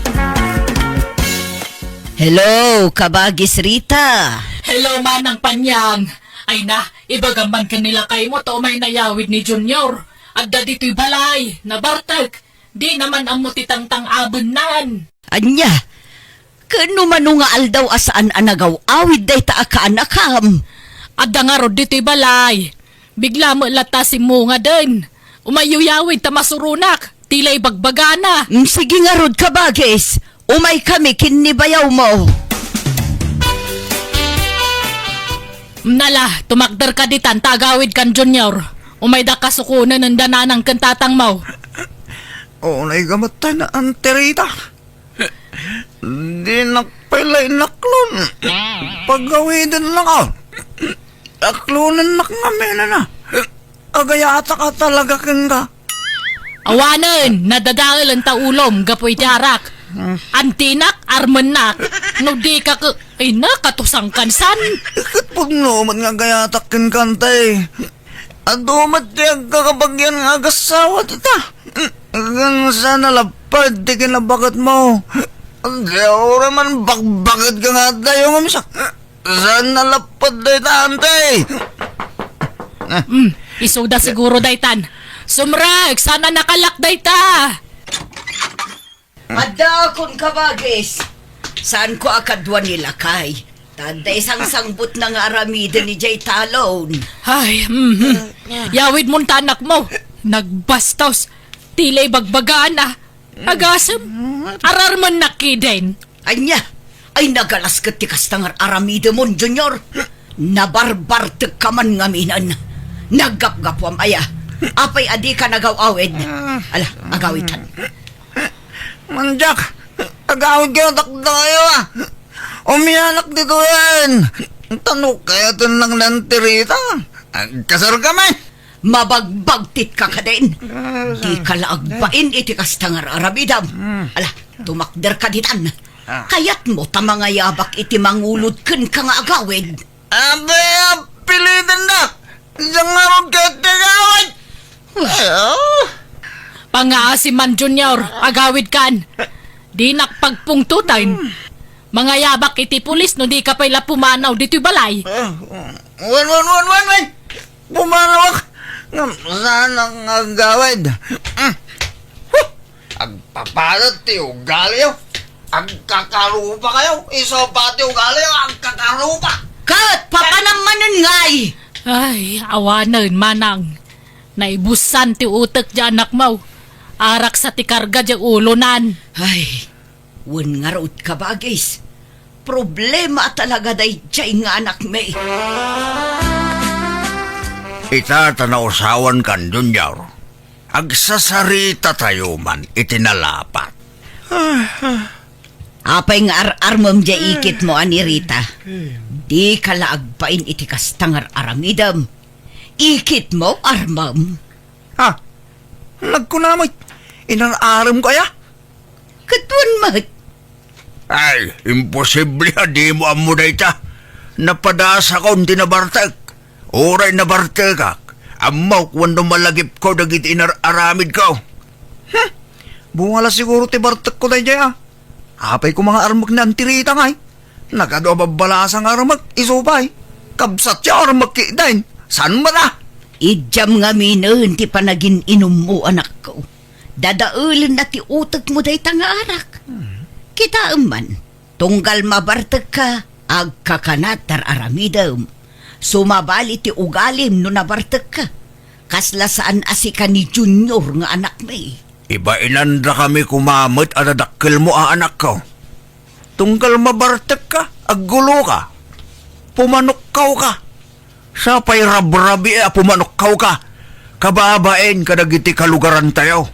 Hello, kabagis Rita. Hello, Manang Panyang. Ay na, ibagam man ken ni lakaymo ta umay nayawid ni Junior. Adda ditoy balay, nabartek. Di naman ammo ti tangtang-abennan. Ania? Ken no mano nga aldaw a saan a nagaw-awid dayta a kaanakam? Adda ngarud ditoy balay. Bigla met latta a simmungaden. Umayyo yawid ta masuronak. Ti la ibagbagana. Mm, sige ngarud, kabagis. Umaykami ken ni bayawmo. Nala, tumakderka ditan ta agawidkan, Junior. Umayda kasukonen enda nanang ken tatangmo. Unay gamattan, Auntie Rita. Dinak pay la inaklon. Pagawidennaka. Aklonennak ngamin a. Agayatak a talaga kenka. Awanen, nadadaelen ta ulom gapu iti arak. Antinak, armennak. No dika ke-, ay na, katusangkan san. Ket pudno met nga agayatak kenka, Auntie. Adu met ti agkakabagian nga agassawa dita. Ken saan a lapad ti kinabaketmo. Di uray man bakbaketka nga adda, ngem sa-, saan a lapad dayta, Auntie. Mm, isuda siguro daytan. Sumrek, saan a nakalak dayta. Addaakon, kabagis. Saanko a kadua ni lakay. Ta adda isangsangbutna nga aramiden idiay talon. Ay, mhm. Yawidmon ta anakmo. Nagbastos. Ti la ibagbagana. Agasem. Ararmennak kiden. Ania? Ay, nagalas ket ti kasta nga ar-aramidemon, Junior. Nabarbartekka man ngaminen. Naggapgapuam aya. Apay a dika nagaw-awid? Ala, agawidtan. Mandiak, agawidkayo dakdakayo a. Umianak ditoyen. Ta no kayatennak ni Auntie Rita, agkasarkami. Mabagbagtitka kadin. Dika la agbain iti kasta nga ar-aramidem. Ala, tumakderka ditan. Kayatmo ta mangayabak iti mangulod kenka nga agawid? Apay a pilidendak? Diak ngarud kayat ti agawid. Ay, ah. Pangaasi man, Junior, agawidkan. Dinak pagpungtoten. Mangayabak iti pulis no dika pay la pumanaw ditoy balay. Ah, wen, wen, wen, wen, wen. Pumanawak. Ngem saanak nga agawid. Mm. Huh! Agpapadet ti ugaliyo. Agkakarupakayo. Isu pay ti ugaliyo, agkakarupa. Ket papanam manen ngay. Ay, awanen, manang. Naibusan ti utek ti anakmo. Arak sa ti karga ti ulonan. Ay, wen ngarud, kabagis. Problema talaga daydiay nga anakmi. Ita ta nausawankan, Junior. Agsasaritatayo man iti nalapat. Ah, ah. Apay nga ar-armem diay ikitmo a ni Rita? Dika la agbain iti kasta nga ar-aramidem. Ikitmo, armem. Ha? Nagkuna met, inar-aremko aya? Ket wen met. Ay, imposible a dimo ammo dayta. Napadasakon ti nabartek. Uray nabartekak, ammok wenno malagipko dagiti inar-aramidko. Hmm. Bunga la siguro ti bartekko daydiay, a. Apay koma nga armek ni Auntie Rita ngay? Nagadu a babbalasa nga armek, isu pay. Kabsatyo armek ketdin. Saan met a? Idiam ngaminen ti panagin-inummo, anakko. Dadaelenna ti utekmo dayta nga arak. Hmm. Kitaem man, tunggal mabartekka, agkakanat ti ar-aramidem. Sumabali ti ugalim no nabartekka. Kasla saan a sika ni Junior nga anakmi. Ibainandakami koma met a dadakkelmo a anakko. Tunggal mabartekka, agguloka. Pumanokkawka. Sapay rabrabii a pumanokkawka. Kababain kadagiti kalugarantayo.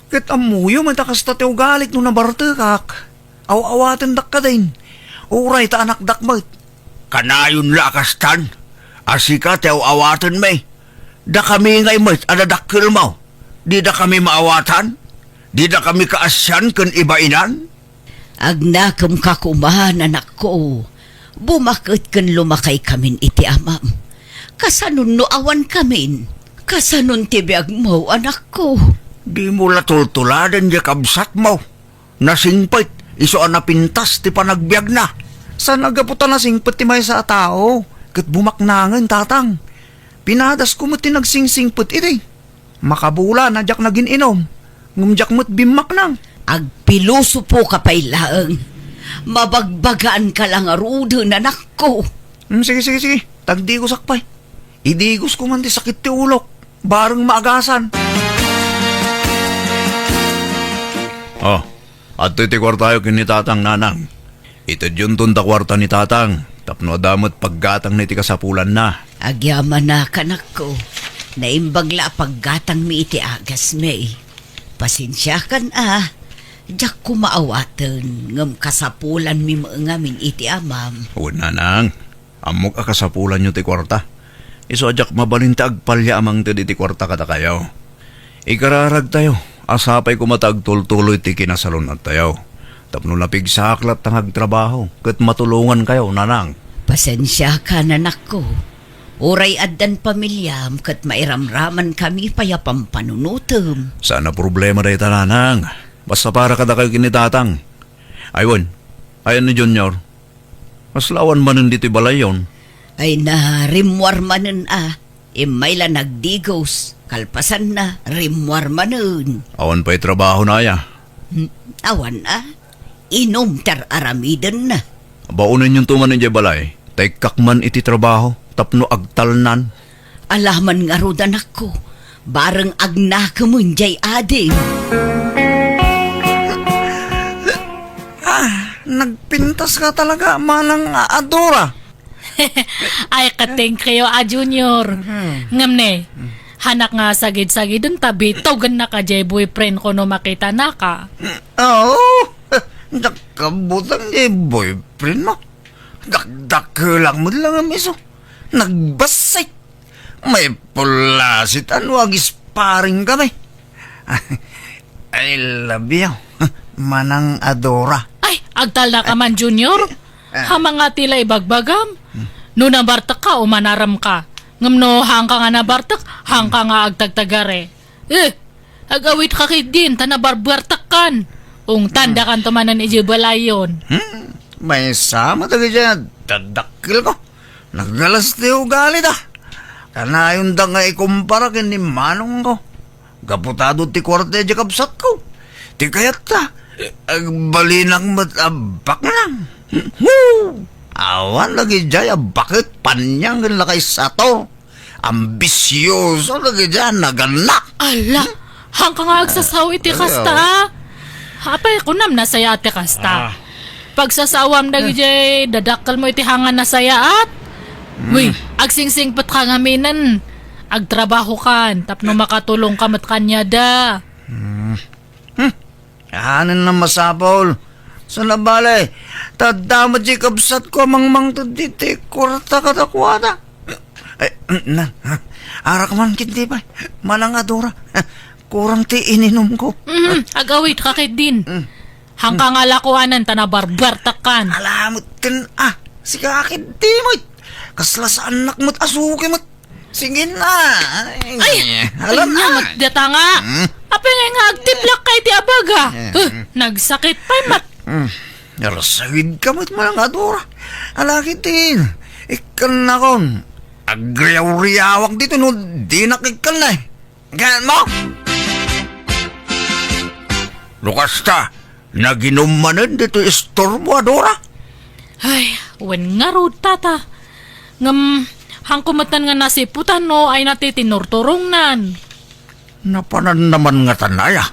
Ket ammoyo met a kasta ti ugalik no nabartekak. Aw-awatendak kadin. Uray ta anakdak met. Kanayon la a kastan. A sika ti aw-awatenmi. Dakami ngay met a dadakkelmo. Didakami maawatan? Didakami kaasian ken ibainan? Agnakemka koma, anakko. Bumaket ken lumakaykamin iti amam. Kasanon no awankamin? Kasanon ti biagmo, anakko? Dimo la tultuladen diay kabsatmo. Nasingpet, isu a napintas ti panagbiagna. Saan a gapu ta nasingpet ti maysa a tao, ket bumaknangen, tatang. Pinadasko met ti nagsingsingpet idi. Makabulan a diak nagin-inum, ngem diak met bimmaknang. Agpilosopoka pay laeng. Mabagbagaanka la ngaruden, anakko. Hmm, sige, sige, sige. Tagdigosak pay. Idigosko man ti sakit ti ulok. Bareng maagasan. Oh, adtoy ti kuartayo ken ni Tatang, Nanang. Itedyonton ta kuarta ni Tatang tapno adda met paggatangna iti kasapulanna. Agyamanak, anakko. Naimbag la a paggatangmi iti agasmi. Pasensiakan a, diak koma awaten, ngem kasapulanmi met ngamin iti amam. Wen, Nanang. Ammok a kasapulanyo ti kuarta. Isu a diak mabalin ti agpalya a mangted iti kuarta kadakayo. Ikararagtayo a sapay koma ta agtultuloy ti kinasalun-attayo. Tapno napigsaak latta nga agtrabaho ket matulongankayo, Nanang. Pasensiakan, anakko. Uray addan pamiliam ket mairamramankami pay a pampanunotem. Saan a problema dayta, Nanang. Basta para kadakayo ken ni Tatang. Ay wen, ayan ni Junior. Kasla awan manen ditoy balayyon. Ay na, rimmuar manen a. Immay la nagdigos. Kalpasanna, rimmuar manen. Awan pay trabahona aya? Hmm, awan a. Inum ti ar-aramidenna. Baonenyon to man idiay balay. Ta ikkak man iti trabaho tapno agtalnan. Alaman ngarud, anakko, bareng agnakemen diay adim. Ah, nagpintas ka talaga, manang a Dora. Ay, katengkayo a Junior. Hmm. Ngem ne, hmm, hanak nga sagid-sagiden ta bitogennak a diay boyfriend ko no makitanaka. Oo, diak kabutang diay boyfriend mo. Dakdakkelak met laeng isu. Nagbassit. Maipullasit a no agisparing kami. I love you, manang a Dora. Ay, agtalnaka man, Junior. Ah. Hamangati la ibagbagam. Hmm. No nabartekka, umanaramka. Ngem no haanka nga nabartek, haanka nga agtagtagare. Eh, Agawitka ketdin ta nabarbartekkan. Ungtan, hmm, dakanto manen idiay balayyon. Hmm, maysa met dagiti a dadakkelko. Naggalas ti ugalida. Kanayonda nga ikumpara ken ni manongko. Gapu ta adu ti kuarta idiay kabsatko. Ti kayatta, agbalinak met a baknang. Hu! Awan dagiti a baket, paniang ken lakay sator. Ambisioso dagiti a nagannak. Ala, hmm? Haanka nga agsasaw iti kasta, ah. Apay, kunam nasayaat ti kasta. Ah. Pagsasawam dagiti dadakkelmo iti haanka nasayaat. Hmm. Wi, agsingsingpetka ngaminen. Agtrabahokan tapno makatulongka met kaniada. Hmm. Hmm. Anen a masapul, Sana bale, ta adda met diay kabsatko a mangmangted ditoy kuarta kadakuada. Ay, na, arak man ketdi pay, manang a Dora. Kurang ti ininumko. Mhm, agawidka ketdin. Mm. Hangka nga lakuanan ta nabarbartakkan. Ala met ken, ah, sika ketdi met. Kasla saannak met a suki met. Sige na. Ay, hala na. Ania met dayta nga. Hmm? Apay nga agtiplak ka iti abaga? Eh. Huh, nagsakit pay met. Hmm. Narasagid ka met, manang a Dora. Ala ketdin. Ikkannakon. Agriaw-riawak ditoy no dinak ikkanna, eh. Gaan mo? No kasta, naginum manen ditoy istormo a Dora? Ay, wen ngarud, tata. Ngem, haanko metten nga nasiputan no ay natitinurturongnan. Napanan naman ngatan aya.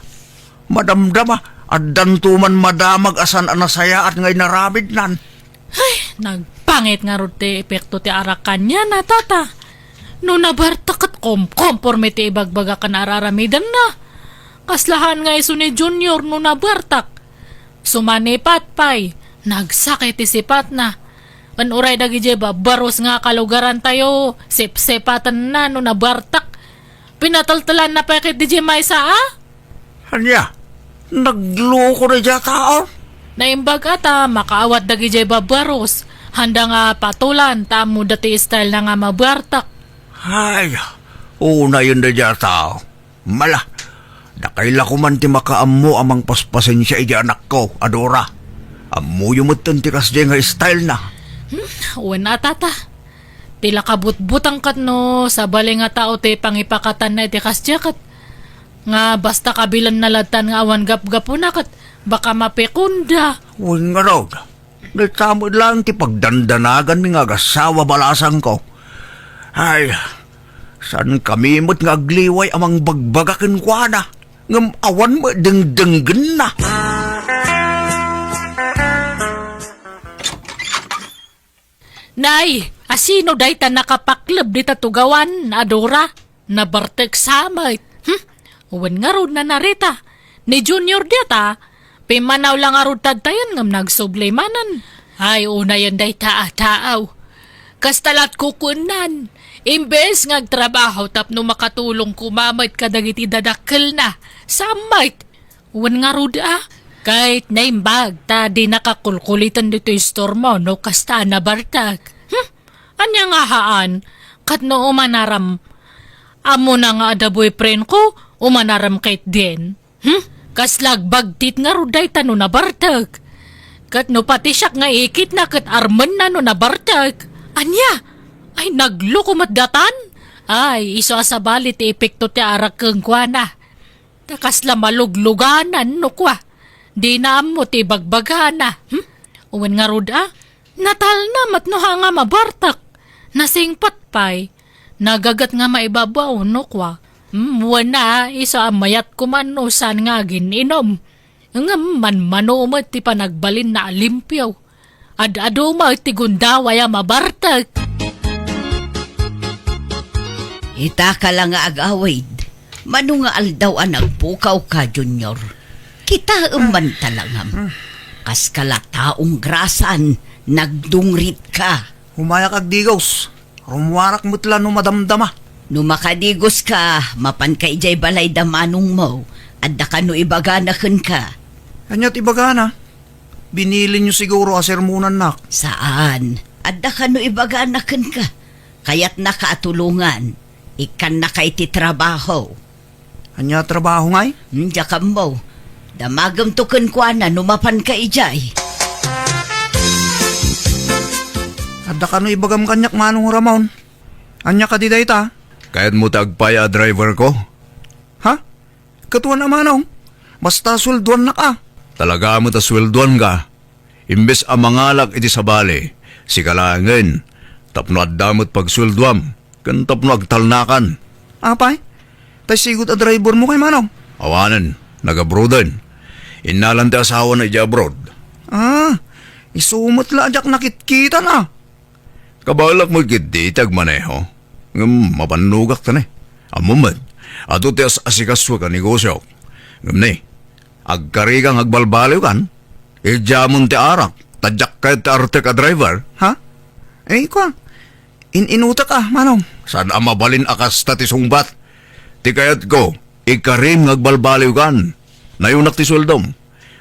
Madamdama, addanto man madamag a saan a nasayaat nga inaramidnan. Ay, nagpangit ngarud ti epekto ti arak kaniana, tata. No nabartek ket komkomporme ti ibagbaga ken ar-aramidenna. Kasla haan nga isu ni Junior no nabartek. Sumanipat pay, nagsakit ti sipatna. Ken uray dagidiay babbarus nga kalugarantayo, sipsipatenna no nabartek. Pinateltelanna pay ketdi diay maysa a? Ania? Nagloko daydiay a tao? Naimbag a ta makaawat dagidiay babbarus. Haanda nga patolan ta ammoda ti style na nga mabartek. Ay, unayen daydiay a tao. Mala, dakay la koman ti makaammo a mangpaspasensia iti anakko a Dora. Ammoyo metten ti kasdiay nga style na. Hmm, wen a, tata. Pila ka butbutang ket no sabali nga tao ti pangipakatanna iti kasdiay ket nga basta kabilanna lattan nga awan gapgapuna ket baka mapikonda. Wen ngarud, dayta met laeng ti pagdandanaganmi nga agassawa balasangko. Ay, saankami met nga agliway a mangbagbaga kenkuana, ngem awan met dengdenggenna. Nay, asino dayta nakapakleb dita tugawan a Dora? Nabartek sa met. Hmm? Wen ngarud na narita. Ni Junior dayta, pimmanaw la ngarud tadtayen ngem nagsubli manen. Ay, unayen dayta a taaw. Kasta lat kukuennan. Imbes nga agtrabaho tapno makatulong koma met kadagiti dadakkelna. Sa met. Wen ngarud a, ket naimbag ta dina kakulkuliten ditoy istormo no kasta a nabartek. Hmm? Ania nga haan? Ket no umanaram, ammona nga adda boyfriend ko, umanaram ketdin. Hmm? Kasla agbagtit ngarud dayta no nabartek. Ket no pati siak nga ikitna ket armenna no nabartek. Ania? Ay, nagloko met daytan? Ay, isu a sabali ti epekto ti arak kenkuana. Ta kasla malugluganan no kua, dina ammo ti ibagbagana. Hmm? Wen ngarud a, natalna met no haan nga mabartek. Nasingpet pay, nagaget nga maibabaw no kua. Hmm, wen a, isu a mayat koman no saan nga agin-inom. Ngem manmano met ti panagbalinna a limpio. Ad-adu met ti gundaway a mabartek. Ita ka la nga agawid, mano nga aldaw a nagpukaw ka, Junior? Kitaem man talangam. Kas ka la taong grasan, nagdungrit ka. Umayak agdigos. Rummuarak met la no madamdama. No makadigoska, mapanka idiay balay da manongmo. Adda kano ibagana kenka? Ania ti ibagana? Binilinyo siguro a sermonannak. Saan. Adda kano ibagana kenka? Kayatnaka a tulongan. Ikkannaka iti trabaho. Ania a trabaho ngay? Hmm, diak ammo. Damagemto kenkuana no mapanka idiay. Adda kano ibagam kaniak, Manong Ramon? Ania kadi dayta? Kayatmo ti agpay a driver ko? Ha? Ket wen a, Manong. Basta sueldoannak a. Talaga met a sueldoanka. Imbes a mangalak iti sabali, sika laengen, tapno adda met pagsueldoam, ken tapno agtalnakan. Apay, tay sigud a drivermo kay, Manong? Awanen, nag-abroaden. Innalan ti asawana idiay abroad. Ah, isu met la a diak nakitkitan a. Kabaelak met ketdi ti agmaneho. Ngem mabannogak ta ne. Ammom met, adu ti as-asikasuek a negosiok. Ngem ne, agkarika nga agbalbaliwkan. Idiamon ti arak, ta diak kayat ti artek a driver. Ha? Eh, kua, in-inutek a, Manong. Saan a mabalin a kasta ti sungbat? Ti kayatko, ikarim nga agbalbaliwkan. Nayunak ti sueldom.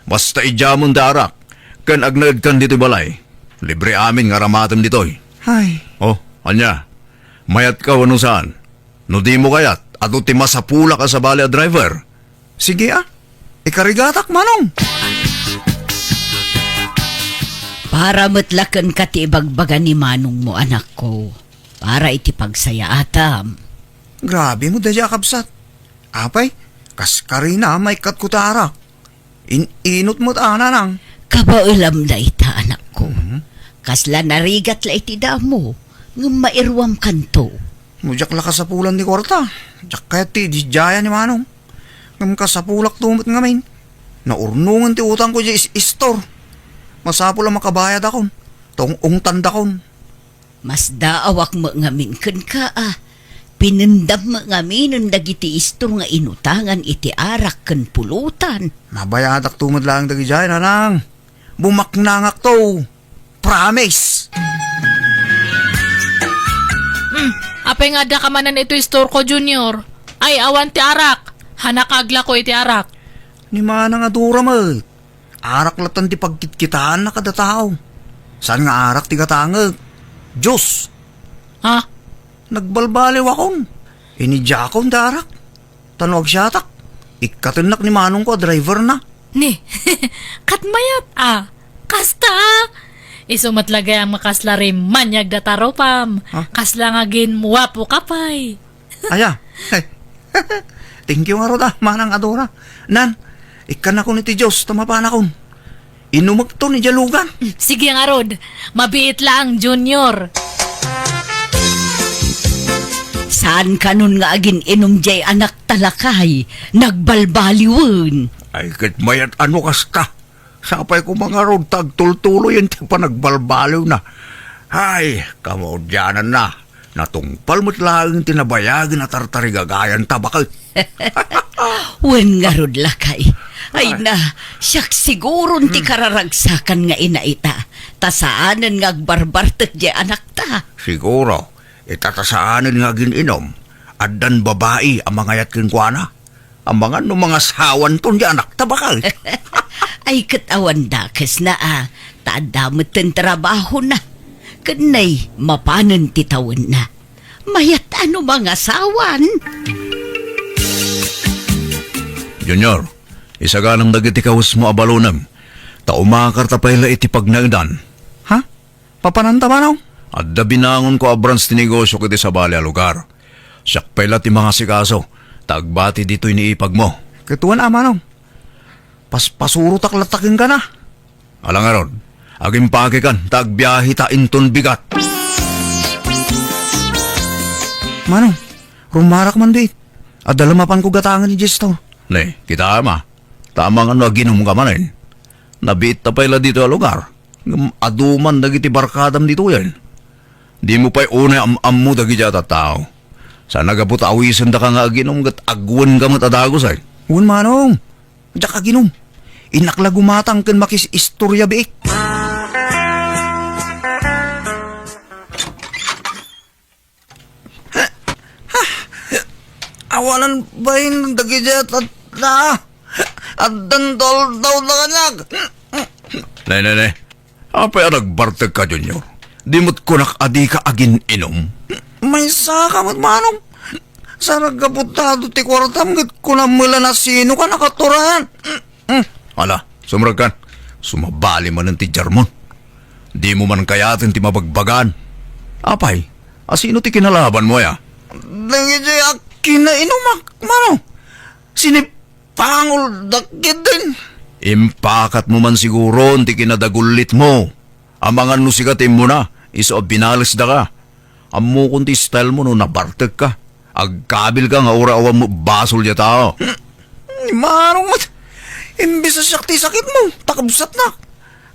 Basta idiamon ti arak, ken agnaedkan ditoy balay. Libre amin nga aramatem ditoy. Ay. Oh, ania? Mayatka wenno saan? No dimo kayat, adu ti masapulak a sabali a driver. Sige a, ikarigatak, Manong. Para met la kenka ti ibagbaga ni manongmo, anakko, para iti pagsayaatam. Grabe mo daydi a kabsat. Apay, kas karina, maikkatko ti arak. In-inut met a, Nanang. Kabaelam dayta, anakko. Mhm. Kasla narigat la iti damo, ngem mairuamkanto. No diak la kasapulan ti kuarta, diak kayat ti ididiayan ni Manong. Ngem kasapulakto met ngamin. Naurnongen ti utangko idiay is-, istor. Masapul a makabayadakon. Ta ung-ungtandakon. Masdaawak met ngamin kenka a. Pinendam met ngaminen dagiti istor nga inutangan iti arak ken pulutan. Mabayadakto met laeng dagidiay, Nanang. Bumaknangakto. Promise. Hmm, apay nga addaka manen iti istorko, Junior? Ay, awan ti arak. Hanak aglako iti arak. Ni Manang a Dora met. Arak latta ti pagkitkitaanna kada tao. Saan nga arak ti gatangek? Juice. Ha? Nagbalbaliwakon. Inidiakon ti arak. Ta no agsiatak, ikkatennak ni manongko a driverna. Ni, ket mayat a. Kasta a. Isu met la gayam nga kasla rimmaniag dayta rupam. Ha? Kasla nga agin-uapoka pay. Aya. Thank you ngarud a, Manang a Dora. Nan, ikkannakon iti juice ta mapanakon. Inumekton idiay lugan. Sige ngarud, mabiit laeng, Junior. Saan kanon nga agin-inum diay anakta, lakay? Nagbalbaliwen. Ay, ket mayat a no kasta. Sapay koma ngarud ta agtultuloyen ti panagbalbaliwna. Ay, kamaudiananna. Natungpal met laeng ti nabayagen a tartarigagayanta, baket. Wen ngarud, lakay. Ay, ay, na, siak siguron ti, hmm, kararagsakan nga ina ita. Ta saanen nga agbarbartek diay anakta. Siguro, ita ta saanen nga agin-inum. Addan babai a mangayat kenkuana. Amangan no mangasawanton diay anakta, baket. Ay, ket awan dakesna a, ta adda metten trabahona. Ken nay, mapanen ti tawenna. Mayat a no mangasawan. Junior, isaganam dagiti kawesmo a balonem, ta umakarta pay la iti pagnaedan. Ha? Papananta, Manong? Adda binangonko a branch ti negosio iti sabali a lugar. Siak pay la ti mangasikaso, ta agbati ditoy ni ipagmo. Ket wen a, Manong. Paspasurotak latta kenka na. Ala ngarud, agimpakekan ta agbiaheta inton bigat. Manong, rumarak man dayta. Adda la mapanko gatangen idiay istor. Ne, kitaem a. Ta amangan no aginumka manen. Nabiitta pay la ditoy a lugar. Ngem adu man dagiti barkadam ditoyen. Dimo pay unay am-ammo dagiti a tattao. Saan a gapu ta awisendaka nga aginum ket agwenka met a dagus, ay. Wen, Manong. Diak aginum. Innak la gumatang ken makis-istorya biit. Awanan bain dagiti a tattao. Addan toldaw da kaniak. Nay, nay, nay. Apay a nagbartekka, Junior? Di met kunak a dika agin-inum? Maysaka met, Manong. Saragaputado ti kuartam ket kunam met la no sinoka nakaturayan. Mm. Ala, sumrekkan. Sumabali manen ti jarmon. Dimo man kayaten ti mabagbagaan. Apay, a sino ti kinalabanmo, aya? Dagiti a kinainumak, Manong. Sinipangoldak ketdin. Impakatmo man siguron ti kinadagullitmo. Amangan no sika ti immuna, isu a binalesdaka. Ammokon ti stylemo no nabartekka. Agkabilka nga uray awan met basol diay tao. Ni Manong met, imbes a siak ti sakitmo, ta kabsatnak.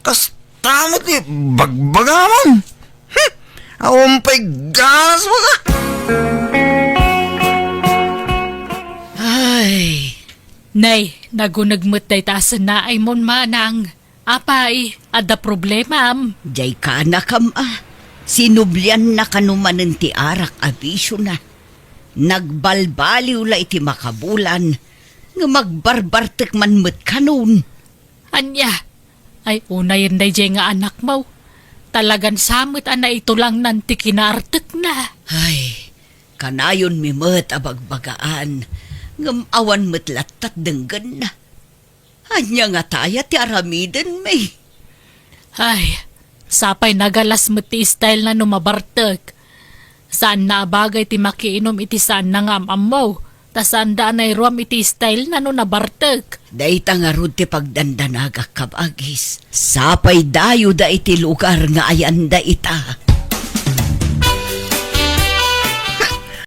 Kasta met ti bagbagamon. Hmm, awan pay ganas mo ka. Ay. Nay, naguneg met dayta a sennaaymo, Manang. Apay, adda problemam? Jay kanakam a. Sinublianna kano manen ti arak a bisiona. Nagbalbaliw la iti makabulan, nga magbarbartek man met kanon. Ania? Ay, unayen dayjay nga anakmo. Talagan sa met a naitulangnan ti kinaartekna. Ay, kanayonmi met a bagbagaan, ngem awan met lattat denggenna. Ania nga taya ti aramidenmi? Ay, sapay nagalas met ti style na no mabartek. Saanna a bagay ti makiinom iti saanna nga am-ammo, ta saanda a nairuam iti style na no nabartek. Dayta ngarud ti pagdandanagak, kabagis. Sapay dayoda iti lugar nga ayanda ita.